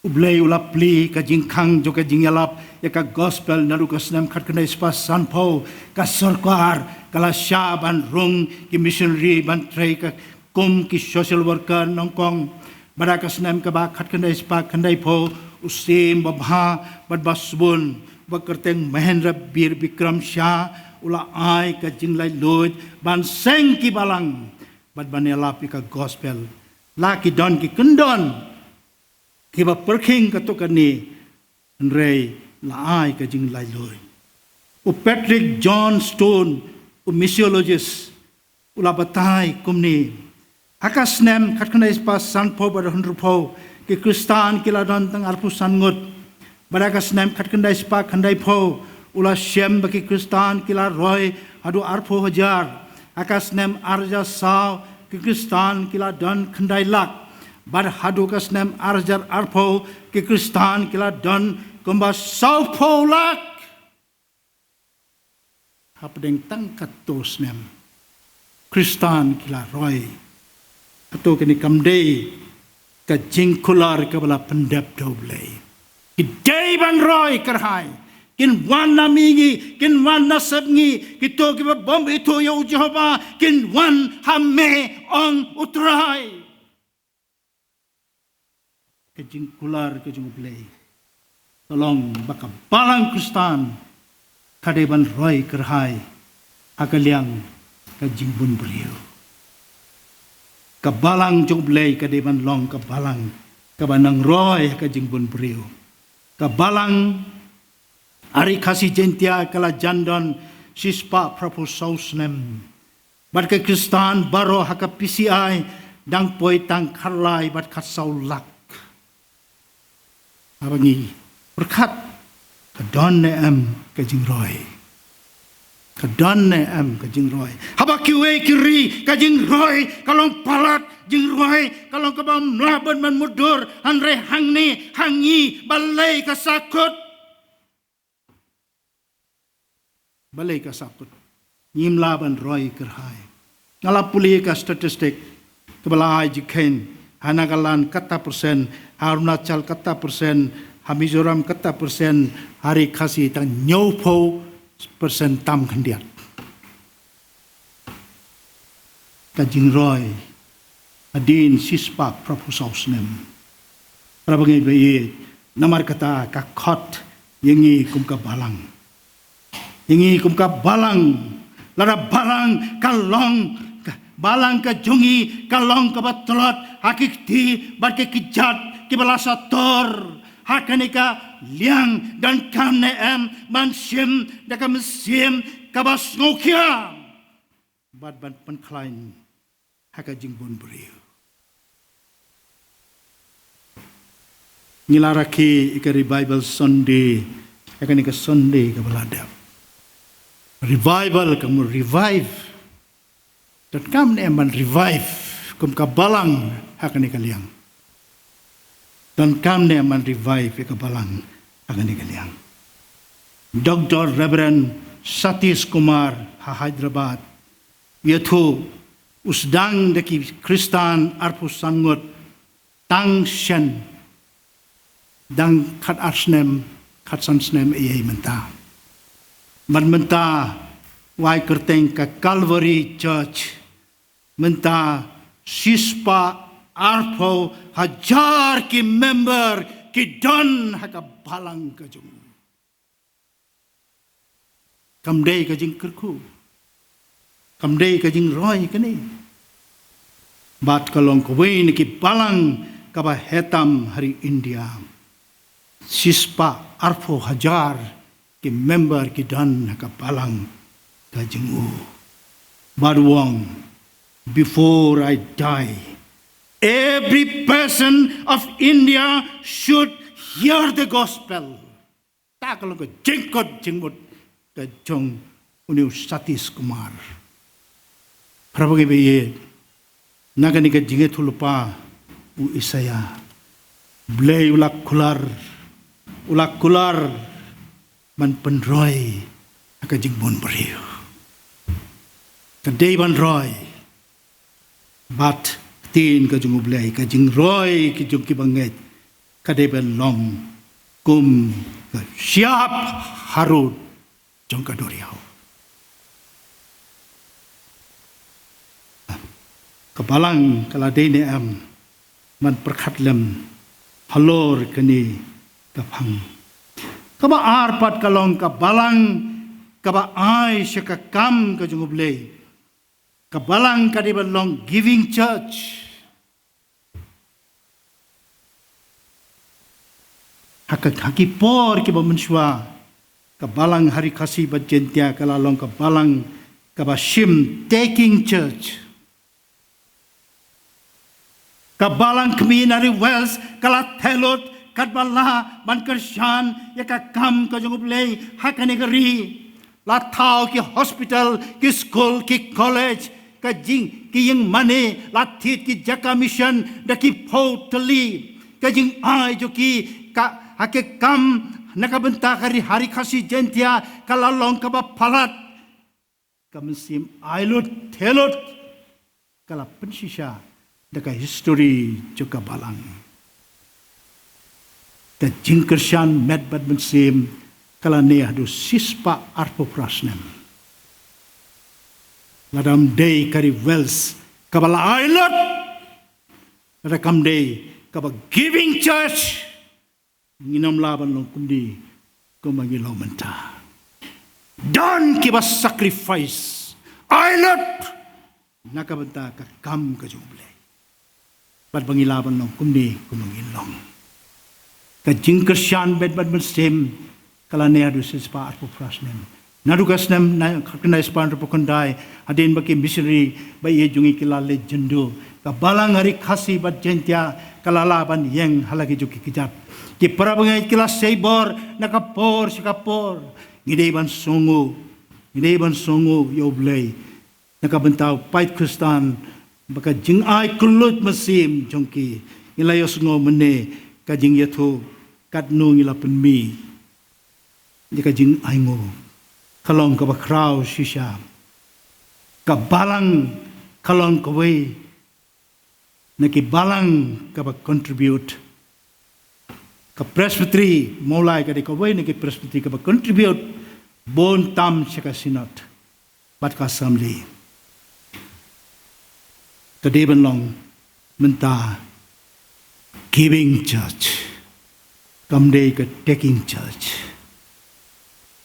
U Blei u la plie ka jingkhang jong ka jingïalap ïa ka gospel naduh ka snem khatkhyndai spah sanphew, ka sorkar ka la shah ban rung ki missionary ban trei ka kum ki social worker nyngkong. Bad ha ka snem kaba khatkhyndai spah khyndaiphew, u Syiem babha bad basbun, ba kyrteng Mahendra Bir Bikram Shah, u la ai ka jinglaitluid ban seng ki balang bad ban ïalap ïa ka gospel. La ki don ki kyndon kiba pyrkhing katto katne, hynrei la ai ka jinglaitluid. U Patrick John Stone, u missiologist, u la batai kumne: ha ka snem khatkhyndai spah sanphew bad hynriewphew, ki Khristan ki la don tang arphew san ngut. Bad ha ka snem khatkhyndai spah khyndaiphew, u la shem ba ki Khristan ki la roi haduh arphew hajar. Ha ka snem ar hajar saw, ki Khristan ki la don khyndai lak. Bad haduh ka snem ar hajar arphew, ki Khristan ki la don kumba sawphew lak. Hapdeng tang katto snem, Khristan ki la roi. Hato kane kam dei ka jingkular kaba la pyndep da U Blei? Ki dei ban roi kyrhai. Kin wan na mihngi, kin wan na sepngi, kito kiba bym ithuh ïa U Jehobah kin wan ha me, ong U Trai. Ka jingkular ka jong U Blei ka long ba ka balang Khristan ka dei ban roi kyrhai ha ka liang ka jingbun briew. Ka balang jong U Blei ka dei ban long ka balang kaba nang roi ha ka jingbun briew. Ka balang ha ri Khasi Jaintia ka la jan don shispah phraphew saw snem. Bad ki Khristan baroh ha ka P C I dang poi tang khatlai bad khatsaw lak. Haba ngi pyrkhat, ka don ne em ka jingroi? Ka don ne em ka jingroi? Haba kiwei ki ri ka jingroi ka long palat, jingroi ka long kaba ym lah ban mutdur, hynrei hangne ha ngi balei ka sahkut? Balei ka sahkut? Ngim lah ban roi kyrhai. Nga la pule ka statistic kaba la ai jingkheiñ, ha Nagaland kata persen, ha Arunachal kata persen, ha Mizoram kata persen, ha ri Khasi tang hynñiewphew persen tam khyndiat. Ka jingroi hadien shispah phraphew saw snem. Para bangeit ba ïeit, namar kata ka khot ïa ngi kum ka balang. Ïa ngi kum ka balang, lada balang ka long, ka balang ka jong ngi ka long kaba tlot ha ki kti bad ki kjat kiba la sator ha kane ka liang, donkam ne em ban shim da ka mynsiem kaba sngewkhia bad ban pynkhlaiñ ha ka jingbun briew? Ngi la rakhe ïa ka Revival Sunday ha kane ka Sunday kaba la dep. Revival ka mut revive. Donkam ne em ban revive kum ka balang ha kane ka liang? Donkam ne man revive ïa ka balang ha kane ka liang. Doctor Reverend Satish Kumar ha Hyderabad ïathuh u sdang da ki Khristan arphew san ngut tang shen, dang khat ar snem, khat san snem ïa mynta. Bad mynta u ai kyrteng ka Calvary Church. Mynta shispah arphew hajar ki member ki don ha ka balang ka jong u. Kam dei ka jingkyrkhu, kam dei ka jingroi kane. Bad ka long kawei na ki balang kaba heh tam ha ri India. Shispah arphew hajar ki member ki don ha ka balang ka jong u. Bad u ong, "Before I die, every person of India should hear the gospel." Kata ka long ka jingkut jingmut ka jong une u Satish Kumar. Para bangeit ba ïeit, na kane ka jingïathuhlypa u Isaïah, Blei u la kular, u la kular ban pynroi ha ka jingbun briew. Ka dei ban roi. Bad ktien ka jong u Blei, ka jingroi ka jong ki bangeit, ka dei ban long kum ka shyiap harud jong ka duriaw. Ka balang ka la dei ne em ban pyrkhat lem halor kane ka phang. Kaba ar pat ka long ka balang kaba ai sha ka kam ka jong u Blei. Ka balang ka dei ban long giving church. Ha ka, ha ki por kiba mynshuwa, ka balang ha ri Khasi bad Jaintia ka la long ka balang kaba shim taking church. Ka balang kmie na ri Wales ka la theh lut katba lah ban kyrshan ïa ka kam ka jong u Blei ha kane ka ri. La thaw ki hospital, ki skul, ki college, ka jing, ki ïing mane, la thied ki jaka mission da ki phew tylli. Ka jingai jong ki ka, ha ki kam na ka bynta ka ri, ha ri Khasi Jaintia ka la long kaba palat. Ka mynsiem ai lut theh lut ka la pynshisha da ka history jong ka balang. Ka jingkyrshan met bad mynsiem ka la ne haduh shispah arphew phra snem. Lada ym dei ka ri Wales kaba la ai lut, lada kam dei kaba giving church, ngin ym lah ban long kumne kumba ngi long mynta. Don kiba sacrifice, ai lut na ka bynta ka kam ka jong u Blei. Bad ba ngi lah ban long kumne kumba ngin long. Ka jingkyrshan met bad mynsiem ka la ne haduh shispah arphew phra snem. Naduh ka snem na, khatkhyndai spah hynriewphew khyndai, hadien ba ki missionary ba ïeit jong ngi ki la leit jynduh, ka balang ha ri Khasi bad Jaintia ka la lah ban ïeng ha la ki jong ki kjat. Ki para bangeit ki la sei bor na ka por sha ka por. Ngi dei ban sngewnguh, ngi dei ban sngewnguh ïa u Blei na ka bynta u paid Khristan, ba ka jingai kylluid mynsiem jong ki. Ngi la ïohsngew mynne ka jingïathuh katno ngi la pynmih ïa ka jingainguh. Ka long kaba khraw shisha. Ka balang ka long kawei na ki balang kaba contribute. Ka Presbytery Mawlai ka dei kawei na ki Presbytery kaba contribute bun tam sha ka Synod bad ka Assembly. Ka dei ban long mynta giving church, kam dei ka taking church.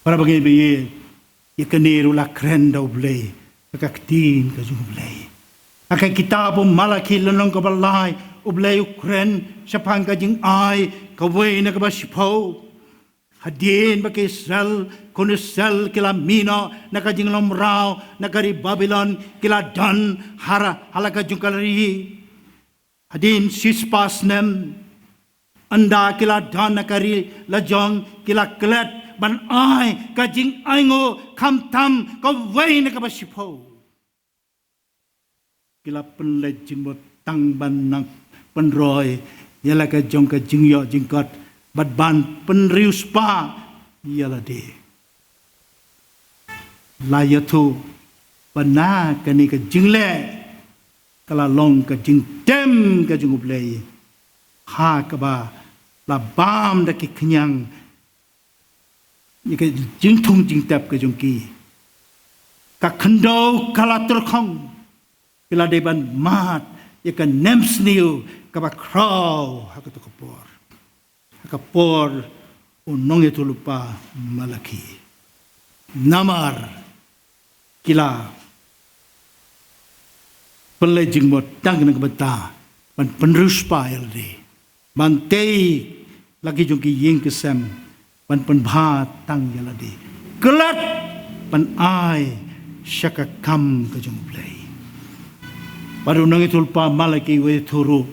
Para bangeit ba ïeit, ïa kane ruh la kren da u Blei ha ka ktien ka jong u Blei. Ha ka kitab u Malakhi lynnong kaba lai, u Blei u kren shaphang ka jingai kawei na kaba shiphew. Hadien ba ki Israel, khun Israel ki la mih noh na ka jinglong mraw na ka ri Babilon, ki la don ha la, ha la ka jong ka ri. Hadien shispah snem, ynda ki la don na ka ri lajong, ki la klet ban ai ka jingainguh khamtam kawei na kaba shiphew. Ki la pynleit jingmut tang ban nang pynroi ïa la ka jong ka jingïoh jingkot bad ban pynriewspah ïa lade. La ïathuh ba na kane ka jingleh ka la long ka jingtem ka jong U Blei, ha kaba la bam da ki khñiang ïa ka jingthung jingtep ka jong ki. Ka khyndew ka la tyrkhong, ki la dei ban mad ïa ka nemsniew kaba khraw ha kato ka por, ha ka por u nongïathuhlypa Malakhi. Namar ki la pynleit jingmut tang na ka bynta ban pynriewspah ïa lade, ban tei la ki jong ki ïing ki sem, ban pynbha tang ïa lade, klet ban ai sha ka kam ka jong U Blei. Bad u nongïathuhlypa Malakhi u ïathuh ruh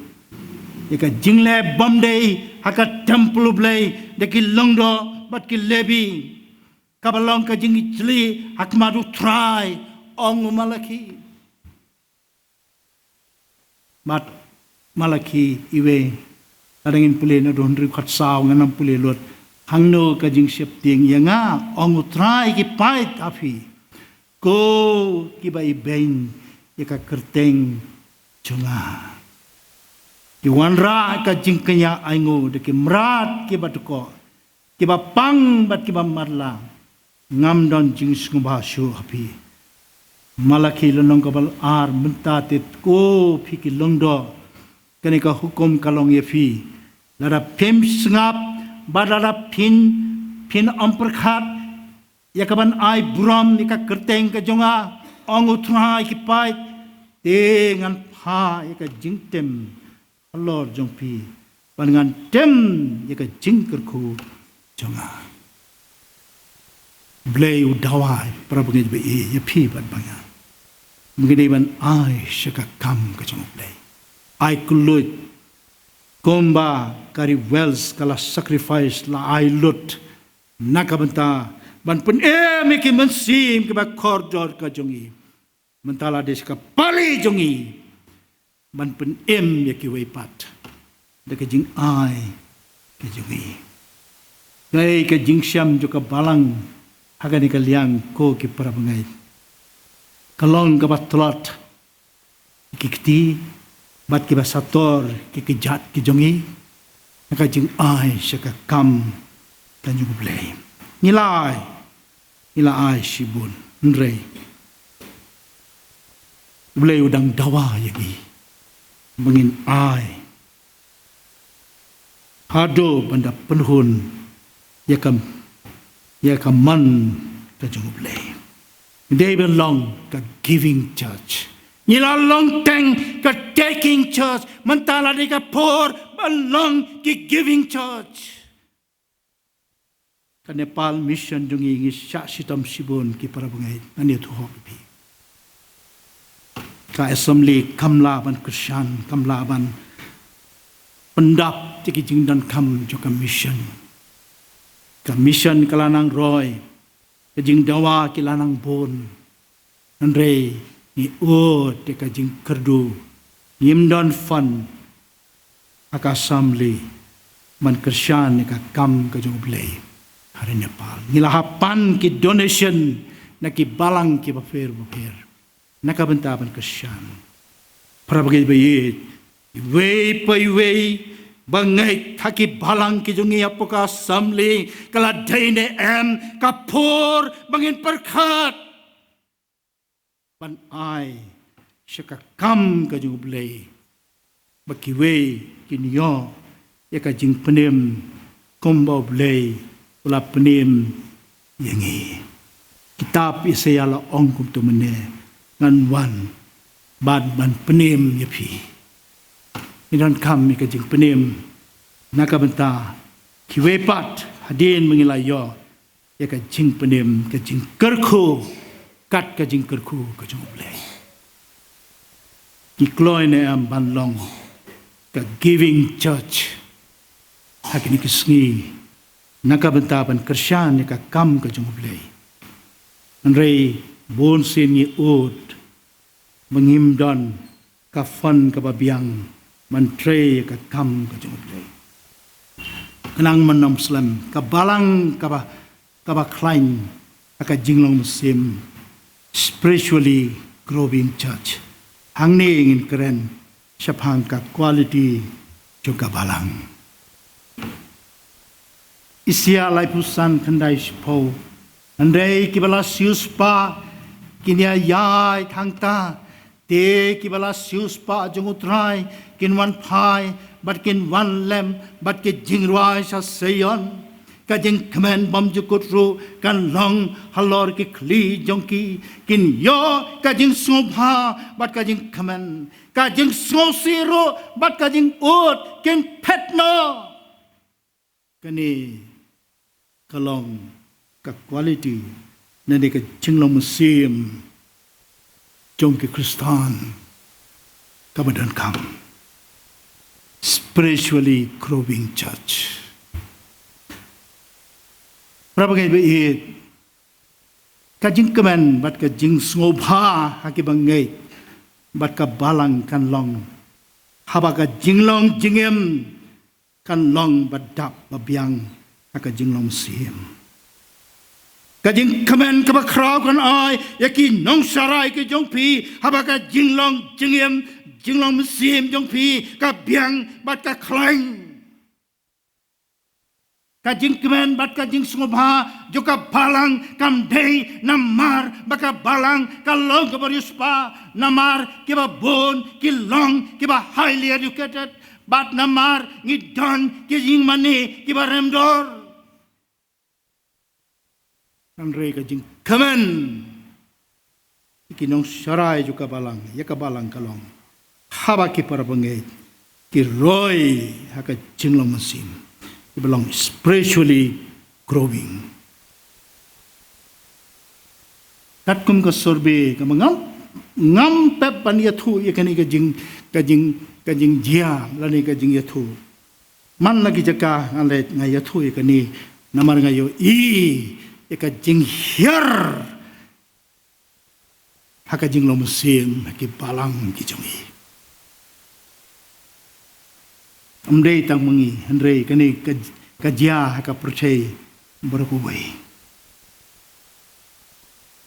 ïa ka jingleh bymdei ha ka templ U Blei da ki lyngdoh bad ki Lebi, kaba long ka jingïeit ha khmat U Trai, ong u Malakhi. Mat Malakhi iwei, lada ngin pule naduh hynriew khatsaw, ngan ym pule lut. Hangno ka jingsheptieng ïa nga, ong U Trai ki paid ha phi, ko kiba ibeiñ ïa ka kyrteng jong nga. Ki wanrah ka jingkñia ainguh da ki mrad kiba dkoh, kiba pang bad kiba matlah, ngam don jingsngewbha shuh ha phi. Malakhi lynnong kaba ar. Mynta te ko phi ki lyngdoh, kane ka hukum ka long ïa phi, lada phim sngap bad lada phin, phin ym pyrkhat ïa kaban ai burom ïa ka kyrteng ka jong nga, ong U Trai ki paid, te ngan phah ïa ka jingtem halor jong phi, bad ngan tem ïa ka jingkyrkhu jong nga. U Blei u dawa, para bangeit ba ïeit, ïa phi bad ba nga, ba ngi dei ban ai sha ka kam ka jong U Blei. Ai kylluid kumba ka Kari Wells ka la sacrifice, la ai lut na ka bynta ban pynim ïa ki mynsiem kiba kordor ka jong i. Mynta la dei sha ka pali jong i ban pynim ïa kiwei pat da ka jingai ka jong i. Kaei ka jingshem jong ka balang ha kane ka liang, ko ki para bangeit? Ka long kaba tlot ki kti bad kiba sator ki kjat ki jong i na ka jingai sha ka kam ka jong U Blei. Ngi la ai, ngi la ai shibun, hynrei U Blei u dang dawa ïa ngi ba ngin ai haduh ban da pynhun ïa ka, ïa ka mon ka jong U Blei. Dei ban long ka giving church. Ngi la long tang ka taking church. Mynta la dei ka por ban long ki giving church. Ka Nepal mission jong ngi, ngi shah shitom shibun ki para bangeit, ngan ïathuh ïa phi. Ka assembly kam lah ban kyrshan, kam lah ban pyndap ïa ki jingdonkam jong ka mission. Ka mission ka la nang roi, ka jingdawa ki la nang bun. Hynrei ngi ud ïa ka jingkyrduh, ngim don fund ha ka assembly ban kyrshan ïa ka kam ka jong U Blei ha ri Nepal. Ngi la hap pan ki donation na ki balang kiba pher bapher na ka bynta ban kyrshan. Para bangeit ba ïeit, iwei pa iwei ba ngeit ha ki balang ki jong ngi hapoh ka assembly, ka la dei ne em ka por ba ngin pyrkhat ban ai sha ka kam ka jong U Blei, ba kiwei kin ïoh ïa ka jingpynim kumba U Blei u la pynim ïa ngi. Kitab Isaïah la ong kumto mynne, ngan wan bad ban pynim ïa phi. Ngi donkam ïa ka jingpynim na ka bynta kiwei pat hadien ba ngi la ïoh ïa ka jingpynim, ka jingkyrkhu, kat ka jingkyrkhu ka jong U Blei. Ngi kloi ne em ban long ka giving church ha kine ki sngi na ka bynta ban kyrshan ïa ka kam ka jong U Blei? Hynrei bun sien ngi ud ba ngim don ka fund kaba biang ban trei ïa ka kam ka jong U Blei. Khnang ban ym slem ka balang kaba, kaba khlaiñ ha ka jinglong mynsiem, spiritually growing church. Hangne ngin kren shaphang ka quality jong ka balang. Isaïah laiphew san khyndai shiphew. Hynrei kiba la siewspah kin ïaid hangta, te kiba la siewspah jong U Trai kin wan phai bad kin wan lem bad ki jingrwai sha Zion. Ka jingkmen bymjukut ruh kan long halor ki khlieh jong ki, kin ïoh ka jingsngewbha bad ka jingkmen, ka jingsngewsih ruh bad ka jingud kin phet noh. Kane ka long ka quality ne ka jinglong mynsiem jong ki Khristan kaba donkam. Spiritually growing church. Para bangeit ba ïeit, ka jingkmen bad ka jingsngewbha ha ki bangeit bad ka balang kan long haba ka jinglong jingim kan long ba dap ba biang ha ka jinglong mynsiem. Ka jingkmen kaba khraw kan ai ïa ki nongsharai ki jong phi haba ka jinglong jingim, jinglong mynsiem jong phi ka biang bad ka khlaiñ. Ka jingkmen bad ka jingsngewbha jong ka balang kam dei namar ba ka balang ka long kaba riewspah, namar kiba bun ki long kiba highly educated, bad namar ngi don ki ïingmane kiba remdor. Hynrei ka jingkmen ïa ki nongsharai jong ka balang, ïa ka balang ka long haba ki para bangeit ki roi ha ka jinglong mynsiem, kiba long spiritually growing. Katkum ka survey kaba ngam, ngam pep ban ïathuh ïa kane ka jing, ka jing, ka jingjia lane ka jingïathuh. Man la ki jaka ngan leit nga ïathuh ïa kane namar nga ïohi ïa ka jinghiar ha ka jinglong mynsiem ha ki balang ki jong ngi. Ym dei tang ma ngi hynrei kane ka, ka jia ha ka pyrthei baroh kawei.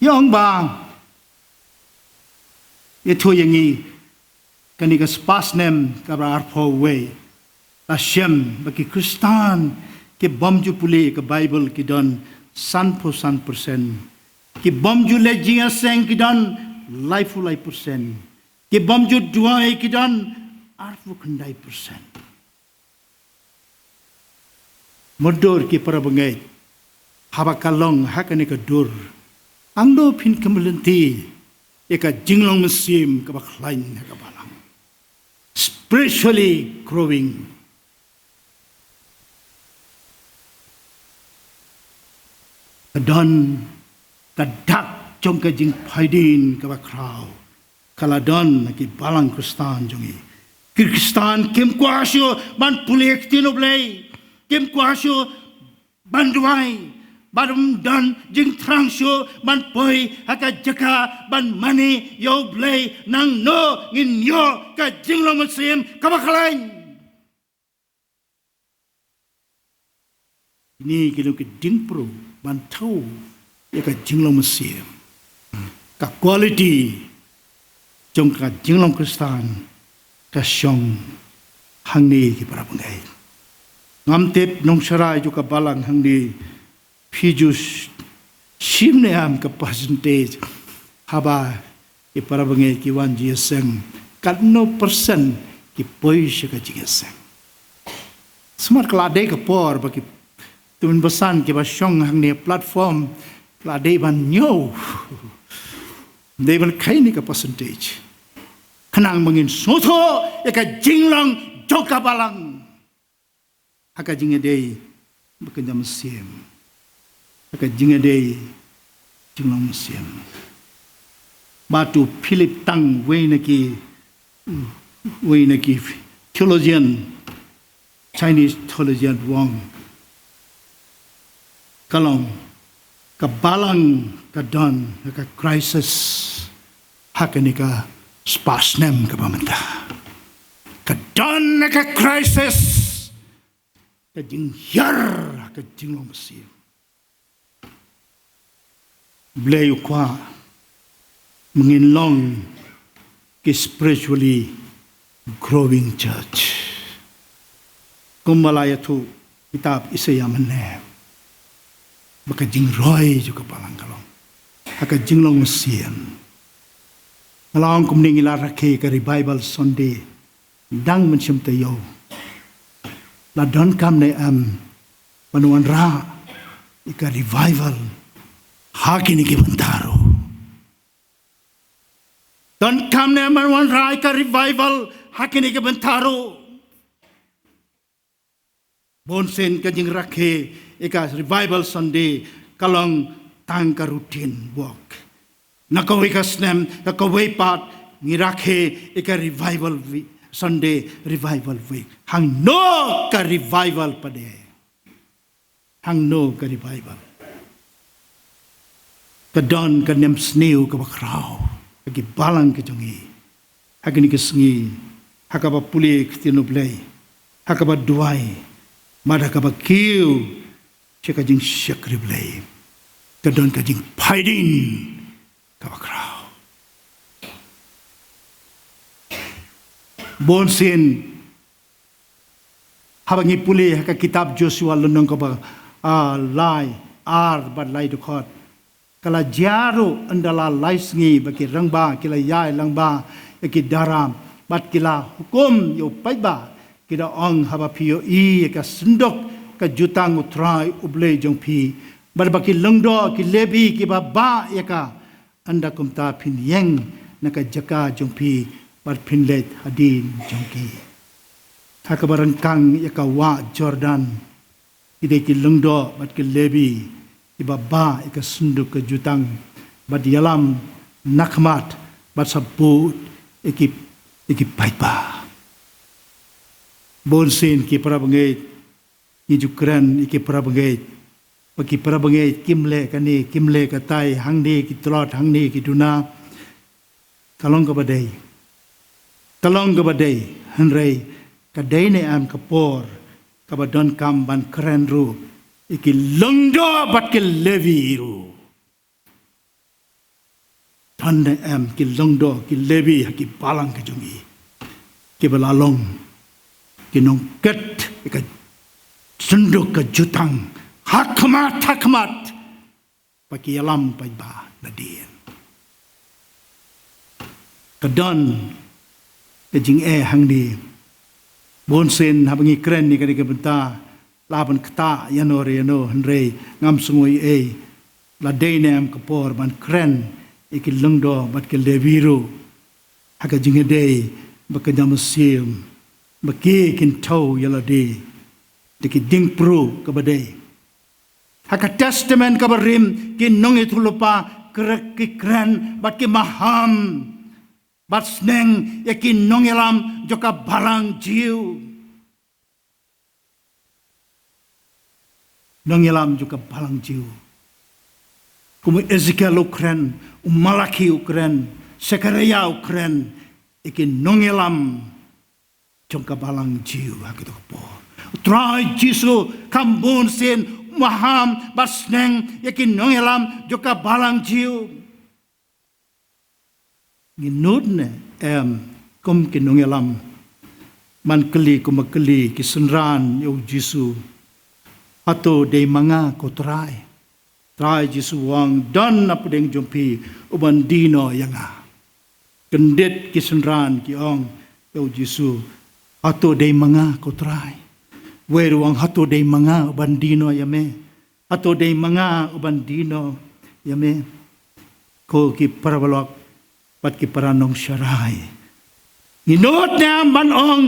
Ïa ong ba ïathuh ïa ngi kane ka spah snem kaba arphew wei, la shem ba ki Khristan ki bym ju pule ka Baibl ki don sanphew san persen, ki bym ju leit jingïaseng ki don laiphew lai persen, ki bym ju duwai ki don arphew khyndai persen. Mutdur ki para bangeit, haba ka long ha kane ka dur, angno phin kynmaw lynti ïa ka jinglong mynsiem kaba khlaiñ ha ka balang. Spiritually growing. Ka don ka dak jong ka jingphaidien kaba khraw ka la don ha ki balang Khristan jong ngi. Ki Khristan kim kwah shuh ban pule ktien U Blei, kim kwah shuh ban duwai, bad ym don jingthrang shuh ban poi ha ka jaka ban mane ïa U Blei. Nangno ngin ïoh ka jinglong mynsiem kaba khlaiñ? Kine ki long ki diengphna ban thew ïa ka jinglong mynsiem. Ka quality jong ka jinglong Khristan ka shong hangne ki para bangeit. Ngam tip nongsharai jong ka balang hangne phi ju shim ne em ka percentage haba ki para bangeit ki wan jingïaseng, katno persen ki poi sha ka jingïaseng? Smat ka la dei ka por ba ki tymmen basan kiba shong hangne platform ka la dei ban ñiew, dei ban kheiñ ne ka percentage. Khnang ba ngin sngewthuh ïa ka jinglong jong ka balang ha ka jingïadei bad ka mynsiem, ha ka jingïadei jinglong mynsiem. Bad u Philip Tang, wei na ki, wei na ki theologian, Chinese theologian u ong, ka long ka balang ka don ha ka crisis ha kane ka spah snem kaba mynta. Ka don na ka crisis, ka jinghiar, ka jinglong mynsiem. Blei u kwah ba ngin long ki spiritually growing church. Kumba la ïathuh kitab Isaiah mynne, ba ka jingroi jong ka balang ka long ha ka jinglong mynsiem. Nga la ong kumne, ngi la rakhe ka Revival Sunday dang mynsiem taïew. La donkam ne em ban wanrah ïa ka revival ha kine ki bynta ruh? Donkam ne em ban wanrah ïa ka revival ha kine ki bynta ruh? Bun sien ka jingrakhe ïa ka Revival Sunday ka long tang ka routine work. Na kawei ka snem, na kawei pat, ngi rakhe ïa ka Revival Week, Sunday Revival Week. Hangno ka revival pat de? Hangno ka revival? Ka don ka nemsniew kaba khraw ha ki balang ka jong ngi ha kine ki sngi, ha kaba pule ka ktien U Blei, ha kaba duwai, bad ha kaba kiew sha ka jingshakri Blei. Ka don ka jingpait dien kaba khraw. Bun sien, haba ngi pule ha ka kitab Joshua lynnong kaba, ah, lai, ar bad lai dkhot, ka la jia ruh ynda la lai sngi ba ki rangbah ki la ïai lang bha ïa ki dara, bad ki la hukum ïa u paidbah, ki da ong, haba phi ïohi ïa ka synduk ka jutang U Trai U Blei jong phi, bad ba ki lyngdoh ki Levi kiba bah ïa ka, ynda kumta phin ïeng na ka jaka jong phi bad phin leit hadien jong ki. Ha kaba ryngkang ïa ka wah Jordan, ki dei ki lyngdoh bad ki Levi kiba bah ïa ka synduk ka jutang, bad ïalam nakhmat bad sa bud ïa ki, ïa ki paidbah. Bun sien ki para bangeit, ngi ju kren ïa ki para bangeit, ba ki para bangeit kim leh kane, kim leh katai, hangne ki tlot, hangne ki duna. Ka long kaba dei, ka long kaba dei, hynrei ka dei ne em ka por kaba donkam ban kren ruh ïa ki lyngdoh bad ki Levi ruh? Don ne em ki lyngdoh ki Levi ha ki balang ka jong ngi, kiba la long ki nongkit ïa ka synduk ka jutang ha khmat ha khmat, ba ki ïalam paidbah nadien? Ka don ka jingeh hangne. Bun sien haba ngi kren ïa kane ka bynta, lah ban ktah ïano re ïano, hynrei ngam sngew ei ei, la dei ne em ka por ban kren ïa ki lyngdoh bad ki Levi ruh, ha ka jingïadei bad ka jingmynsiem, ba ki kin thew ïa lade da ki jingpyrkhat kaba dei. Ha ka Testament kaba rim, ki nongïathuhlypa ki kren bad ki maham bad sneng ïa ki nongïalam jong ka balang Jiw. Nongïalam jong ka balang Jiw. Kum u Ezekiel u kren, u Malaki u kren, Sekaraïa u kren ïa ki nongïalam jong ka balang Jiw ha kito ki por. U Trai Jisu kam bun sien maham bad sneng ïa ki nongïalam jong ka balang Jiw. Ngi nud ne em kum ki nongïalam ban kylli kumba kylli ki synran ïa u Jisu: Hato dei ma nga, ko Trai? Trai Jisu u ong: Don na pdeng jong phi uban die noh ïa nga. Kyndit ki synran ki ong ïa u Jisu: Hato dei ma nga, ko Trai? Wei ruh u ong: Hato dei ma nga uban die noh ïa me? Hato dei ma nga uban die noh ïa me? Ko ki paralok bad ki para nongsharai, ngi nud ne em ban ong,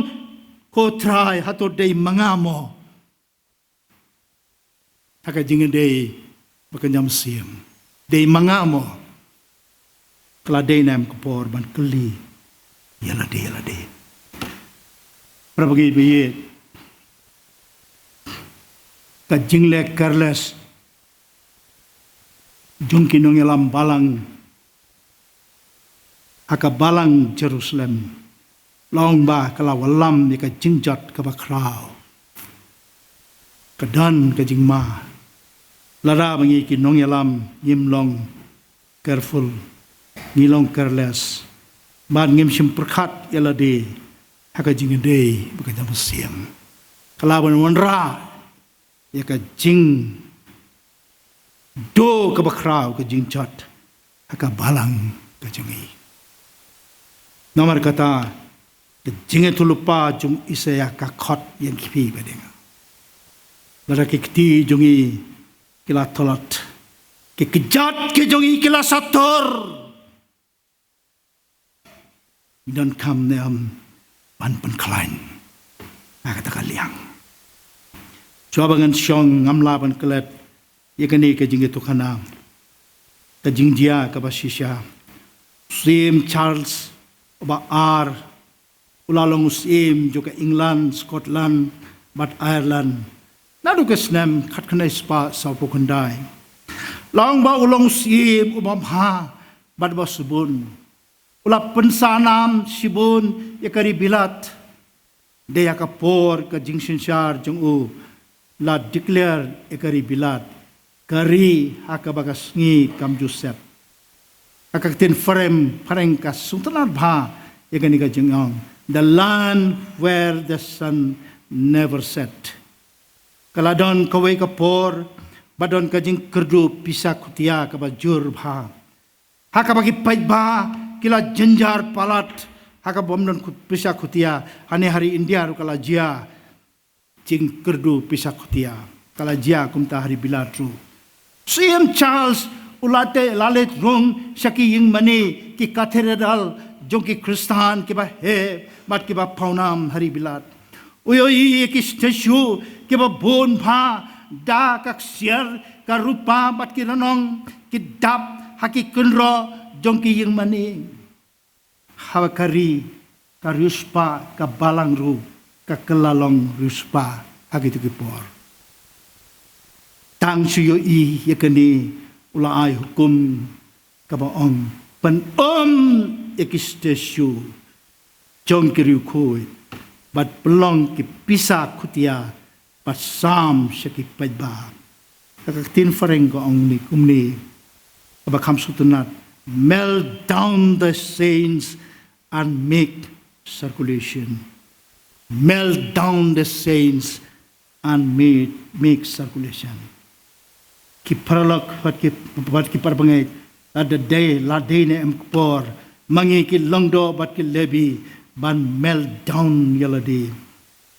ko Trai, hato dei ma nga mo? Ha ka jingïadei bad ka jingmynsiem, dei ma nga mo? Ka la dei ne em ka por ban kylli ïa lade ïa lade? Para bangeit ba ïeit, ka jingleh careless jong ki nongïalam balang ha ka balang Jerusalem Long ba ka la wallam ïa ka jingjot kaba khraw. Ka don ka jingma. Lada ba ngi ki nongïalam ngim long careful, ngi long careless, bad ngim shim pyrkhat ïa lade ha ka jingïadei bad ka jingmynsiem, ka la ban wanrah ïa ka jingduh kaba khraw, ka jingjot ha ka balang ka jong ngi. Namar kata, ka jingïathuhlypa jong Isaïah ka khot ïa ngi phi bad ïa nga. Lada ki kti jong ngi ki la tlot, ki kjat ki jong ngi ki la satur, ngi donkam ne em ban pynkhlaiñ ha kata ka liang? Shuwa ba ngan shong, ngam lah ban klet ïa kane ka jingïathuhkhana, ka jingjia kaba shisha. U Syiem Charles uba Ar u la long u syiem jong ka England, Scotland bad Ireland naduh ka snem khatkhyndai spah sawphew khyndai. Long ba u long u syiem uba bha bad uba sbun, u la pynsah nam shibun ïa ka ri Bilat. Dei ha ka por ka jingsynshar jong u la declare ïa ka ri Bilat ka ri ha kaba ka sngi kam ju set. Ha ka ktien phareng, phareng ka sngewtynnad bha ïa kane ka jingong, "The land where the sun never set." Ka la don kawei ka por ba don ka jingkyrduh pisa khutia kaba jur bha, ha kaba ki paidbah ki la jynjar palat ha kaba ym don khu-, pisa khutia. Hangne ha ri India ruh ka la jia jingkyrduh pisa khutia, ka la jia kumta ha ri Bilat ruh. Syiem Charles u la teh, la leit rung sha ki ïingmane, ki cathedral jong ki Khristan kiba heh bad kiba pawnam ha ri Bilat. U ïohi ïa ki statue kiba bun bha da ka ksiar, ka rupa bad ki rnong, ki dap ha ki kynroh jong ki ïingmane. Haba ka ri ka riewspah, ka balang ruh ka kylla long riewspah ha kito ki por. Tang shu ïohi ïa kane, u la ai hukum kaba ong, pyn-um ïa ki statue jong ki riewkhuid bad pynlong ki pisa khutia bad sam sha ki paidbah. Ha ka ktien phareng ka ong kumne, kaba kham sngewtynnad, "Melt down the saints and make circulation." Melt down the saints and make, make circulation. Ki paralok bad ki, bad ki parabangeit, lada dei, la dei ne em ka por, ma ngi ki lyngdoh bad ki Lebi ban melt down ïa lade,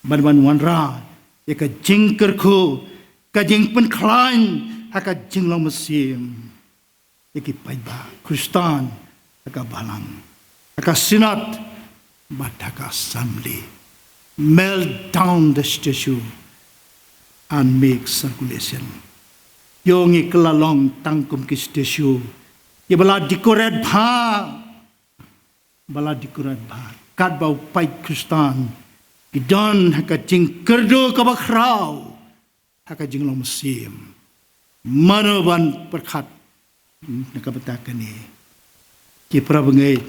ban, ban wanrah ïa ka jingkyrkhu, ka jingpynkhlaiñ ha ka jinglong mynsiem ïa ki paidbah Khristan ha ka balang, ha ka synod bad ha ka assembly. Melt down the statue and make circulation. Ïoh ngi kylla long tang kum ki statue kiba la decorate bha, ba la decorate bha, katba u paid Khristan ki don ha ka jingkyrduh kaba khraw ha ka jinglong mynsiem. Mano ban pyrkhat na ka bynta kane? Ki parabangeit,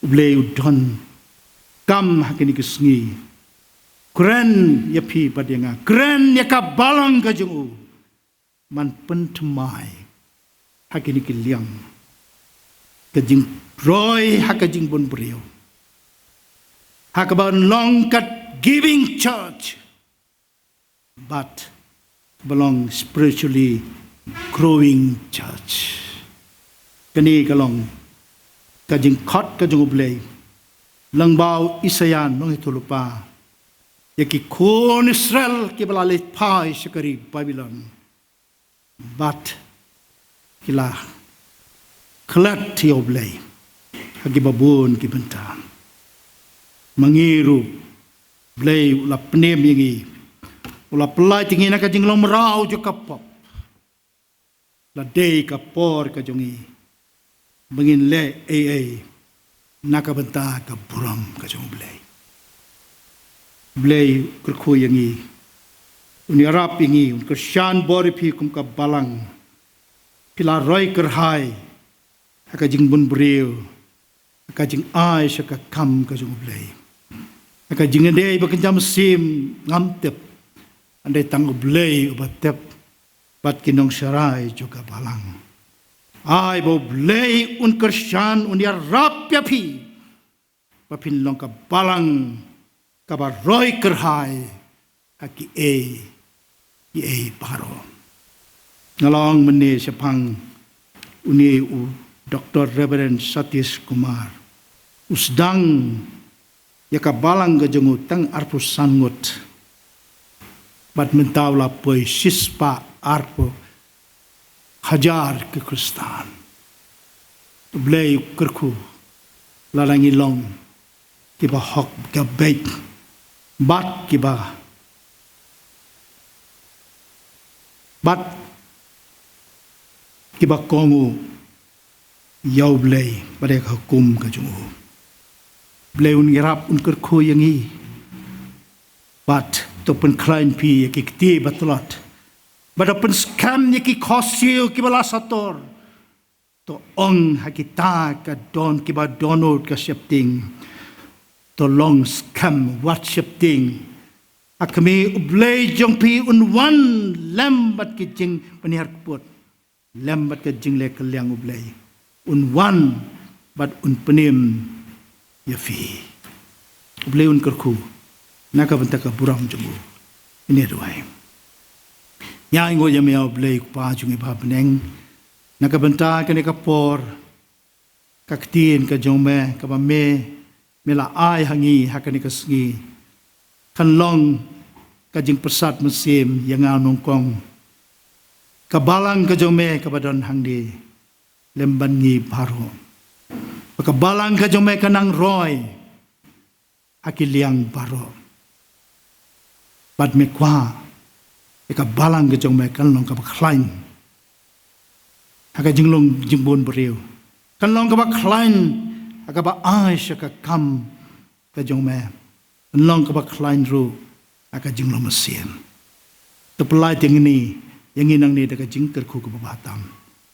U Blei u donkam ha kine ki sngi, kren ïa phi bad ïa nga, kren ïa ka balang ka jong u, ban pynthymmai ha kine ki liang, ka jingroi ha ka jingbun briew, ha kaba long ka giving church, bad kaba long spiritually growing church. Kane ka long ka jingkhot ka jong U Blei lyngba u Isaïah nongïathuhlypa ïa ki khun Israel kiba la leit phai sha ka ri Babilon. Bad ki la klet ïa U Blei ha kiba bun ki bynta. Ma ngi ruh, Blei u la pynim ïa ngi, u la pyllait ïa ngi na ka jinglong mraw jong ka pop. La dei ka por ka jong ngi ba ngin leh ei ei na ka bynta ka burom ka jong U Blei. U Blei u kyrkhu ïa ngi, un ïarap ïa ngi, un kyrshan bor ïa phi kum ka balang. Phi la roi kyrhai ha ka jingbun briew, ka jingai sha ka kam ka jong U Blei. Ka jingdei ba kynja mynsiem ngam tip, hynrei tang U Blei uba tip, bad ki nongsharai jong ka balang. Ai ba U Blei un kyrshan, un ïarap ïa phi, ba phin long ka balang kaba roi kyrhai ha kiei kiei baroh. Nga la ong mynne shaphang une u Doctor Reverend Satish Kumar, u sdang ïa ka balang ka jong u tang arphew san ngut, bad mynta u la poi shispah arphew hajar ki Khristan. U Blei u kyrkhu, lada ngi long kiba hok, kiba beit, bad kiba, bad kiba kohnguh ïa U Blei bad ïa ka hukum ka jong u. U Blei un ïarap, un kyrkhu ïa ngi. Bad to pynkhlaiñ phi ïa ki kti ba tlot, bad to pynskhem ïa ki khohsiew kiba la sator. To ong ha kita ka don, kiba dohnud ka sheptieng, to long skhem wat sheptieng. Ha khmih, U Blei jong phi un wan lem bad ki jingpynhiar kput, lem bad ka jingleh kylliang U Blei. Un wan bad un pynim ïa phi. U Blei un kyrkhu na ka bynta ka burom jong u. Ngin ïa duwai. Ngi ainguh ïa me, U Blei Kpa jong ngi ba ha bneng, na ka bynta kane ka por, ka ktien ka jong me kaba me, me la ai ha ngi ha kane ka sngi, kan long ka jingpyrsad mynsiem ïa nga nyngkong, ka balang ka jong me kaba don hangne, lem bad ngi baroh. Ba ka balang ka jong me kan nang roi ha ki liang baroh. Bad me kwah ïa ka balang ka jong me kan long kaba khlaiñ ha ka jinglong jingbun briew, kan long kaba khlaiñ ha kaba ai sha ka kam ka jong me, kan long kaba khlaiñ ruh ha ka jinglong mynsiem. To pyllait ïa ngi, ïa ngi nangne da ka jingkyrkhu kaba bha tam.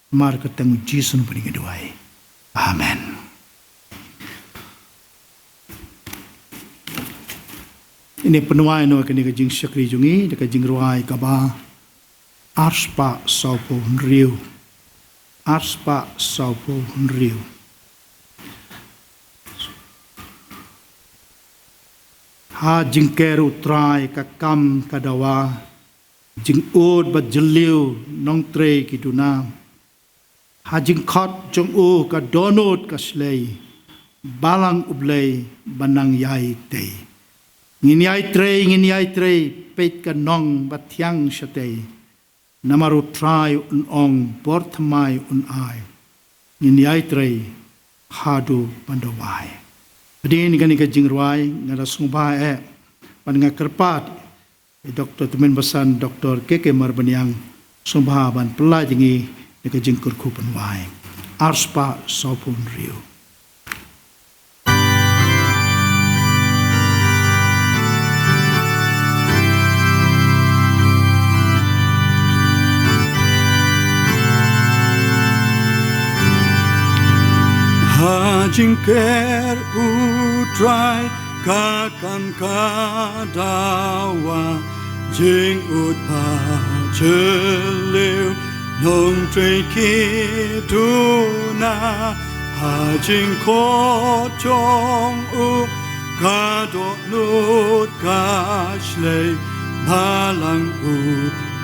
Namar kyrteng U Jisu ngi duwai. Amen. Ngin ïa pynwai noh ïa kane ka jingshakri jong ngi da ka jingrwai kaba arspah sawphew hynriew. Arspah sawphew hynriew. Ha jingker U Trai ka kam ka dawa, jingud bad jylliew nongtrei ki duna. Ha jingkhot jong u ka dohnud ka shlei, balang U Blei ba nang ïai tei. Ngin ïai trei, ngin ïai trei, peit ka nong ba thiang shatei. Namar U Trai un ong, bor thymmai un ai. Ngin ïai trei haduh ban da wai. Hadien kane ka jingrwai, nga da sngewbha eh ban nga kyrpad ïa Doctor Tymmen Basan, Doctor K K Marbaniang, sngewbha ban pyllait ïa ngi da ka jingkyrkhu pynwai. Arspah sawphew hynriew. Ha jingker U Trai ka kam ka dawa, jingud bad jylliew nongtrei ki duna. Ha jingkhot jong u ka dohnud ka shlei, balang U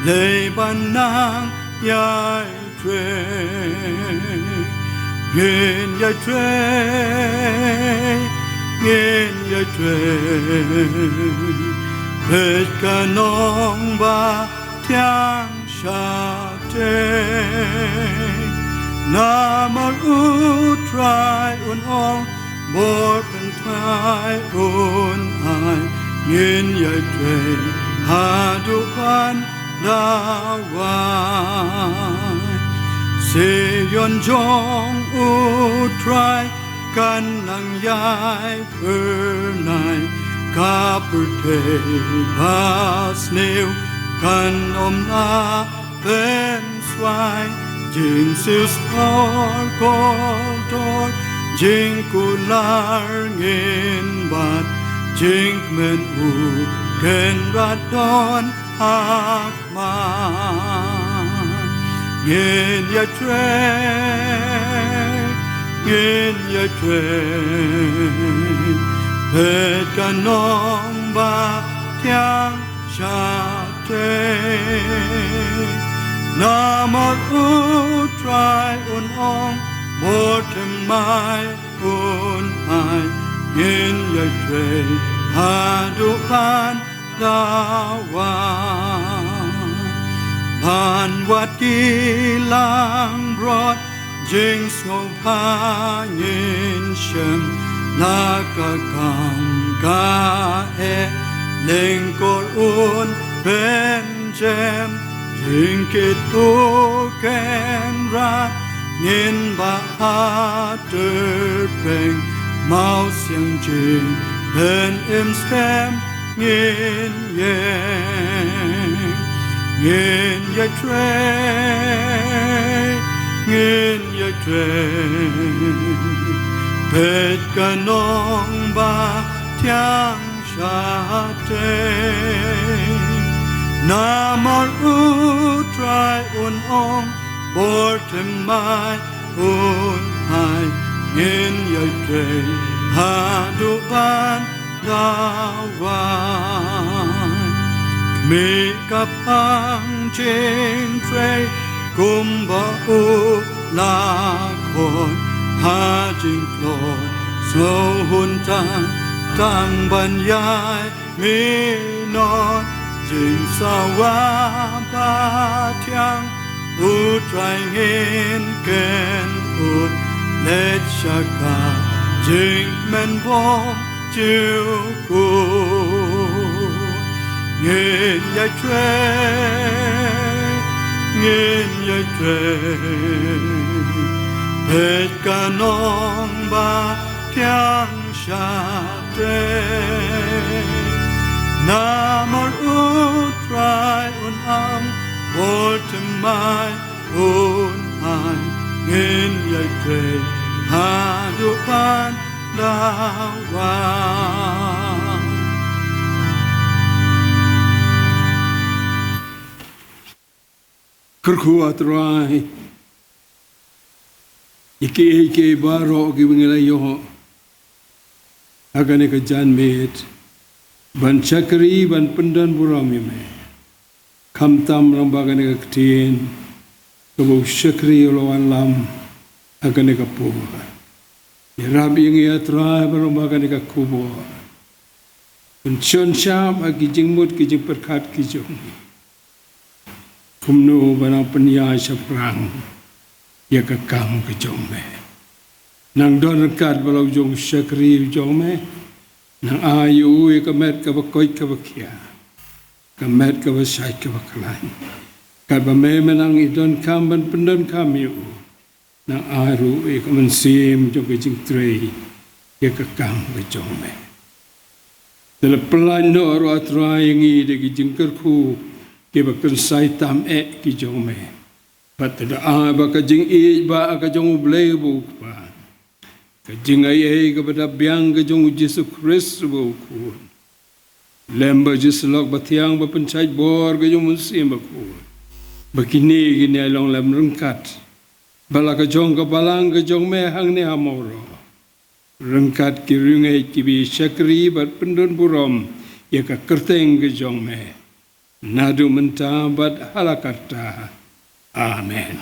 Blei ba nang ïai trei. Ngin ïai trei, ngin ïai trei, peit ka nong ba thiang shatei. Namar U Trai un ong, bor thymmai un ai. Ngin ïai trei haduh ban da wai. Syion jong U Trai kan nang ïai phyrnai, ka pyrthei ba sniew kan ym lah pynswai. Jingsiew sor kordor Jingkular ngin bat jingkmen u Kynrad don ha khmat. Ngin ïatrei, ngin ïatrei, peit ka nongbah thiang shatei. Namar U Trai un ong, bor thymmai un ai, ngin ïatrei haduh ban da wai. Ban wad ki langbrot jingsngewbha ngin shem, la ka kam ka eh lyngkor un pynjem. Jingkit U Kynrad ngin bah ha tyrpeng, mawsiang jingpynim skhem ngin ïeng. Ngin ïatrei, ngin ïatrei, peit ka nongbah thiang shatei. Namar U Trai un ong, bor thymmai un ai, ngin ïatrei haduh ban da wai. Khmih ka phang jingtrei kumba u la khot, ha jingtlot sngewhun tang, tang ban ïai minot. Jingsawa bathiang U Trai ngin kynnoh, leit sha ka jingkmen bymjukut. Ngin ïatrei, ngin ïatrei, peit ka nongbah thiang shatei. Namar U Trai un ong, bor thymmai un ai, ngin ïatrei haduh ban da wai. Kyrkhu, A Trai, ïa kiei kiei baroh kiba ngi la ïoh ha kane ka janmiet, ban shakri, ban pyndonburom ïa me. Khamtam lyngba kane ka ktien kaba u shakri u la wanlam ha kane ka por. Ïarap ïa ngi, A Trai, ba lyngba kane ka khubor, ban shon shap ha ki jingmut ki jingpyrkhat ki jong ngi, kumno ba nang pynïaid shaphrang ïa ka kam ka jong me. Nang don ryngkat bad la u jong u shakri u jong me. Nang ai ïa u ïa ka met kaba koit kaba khia, ka met kaba shait kaba khlaiñ, katba me, me nang ïa donkam ban pyndonkam ïa u. Nang ai ruh ïa ka mynsiem jong ka jingtrei ïa ka kam ka jong me. Te la pyllait noh ruh, A Trai, ïa ngi da ki jingkyrkhu kiba kynsai tam eh ki jong me. Bad te da ai ba ka jingïeit ba ka jong U Blei uba U Kpa, ka jingaiei kaba da biang ka jong U Jisu Khrist uba U Khun, lem bad ka jingsyllok bathiang ba pynshait bor ka jong U Mynsiem Bakhuid, ba kine kin ïai long lem ryngkat bad la ka jong ka balang ka jong me hangne ha Mawroh, ryngkat ki riewngeit kiba ïa shakri bad pyndonburom ïa ka kyrteng ka jong me, naduh mynta bad hala karta. Amen.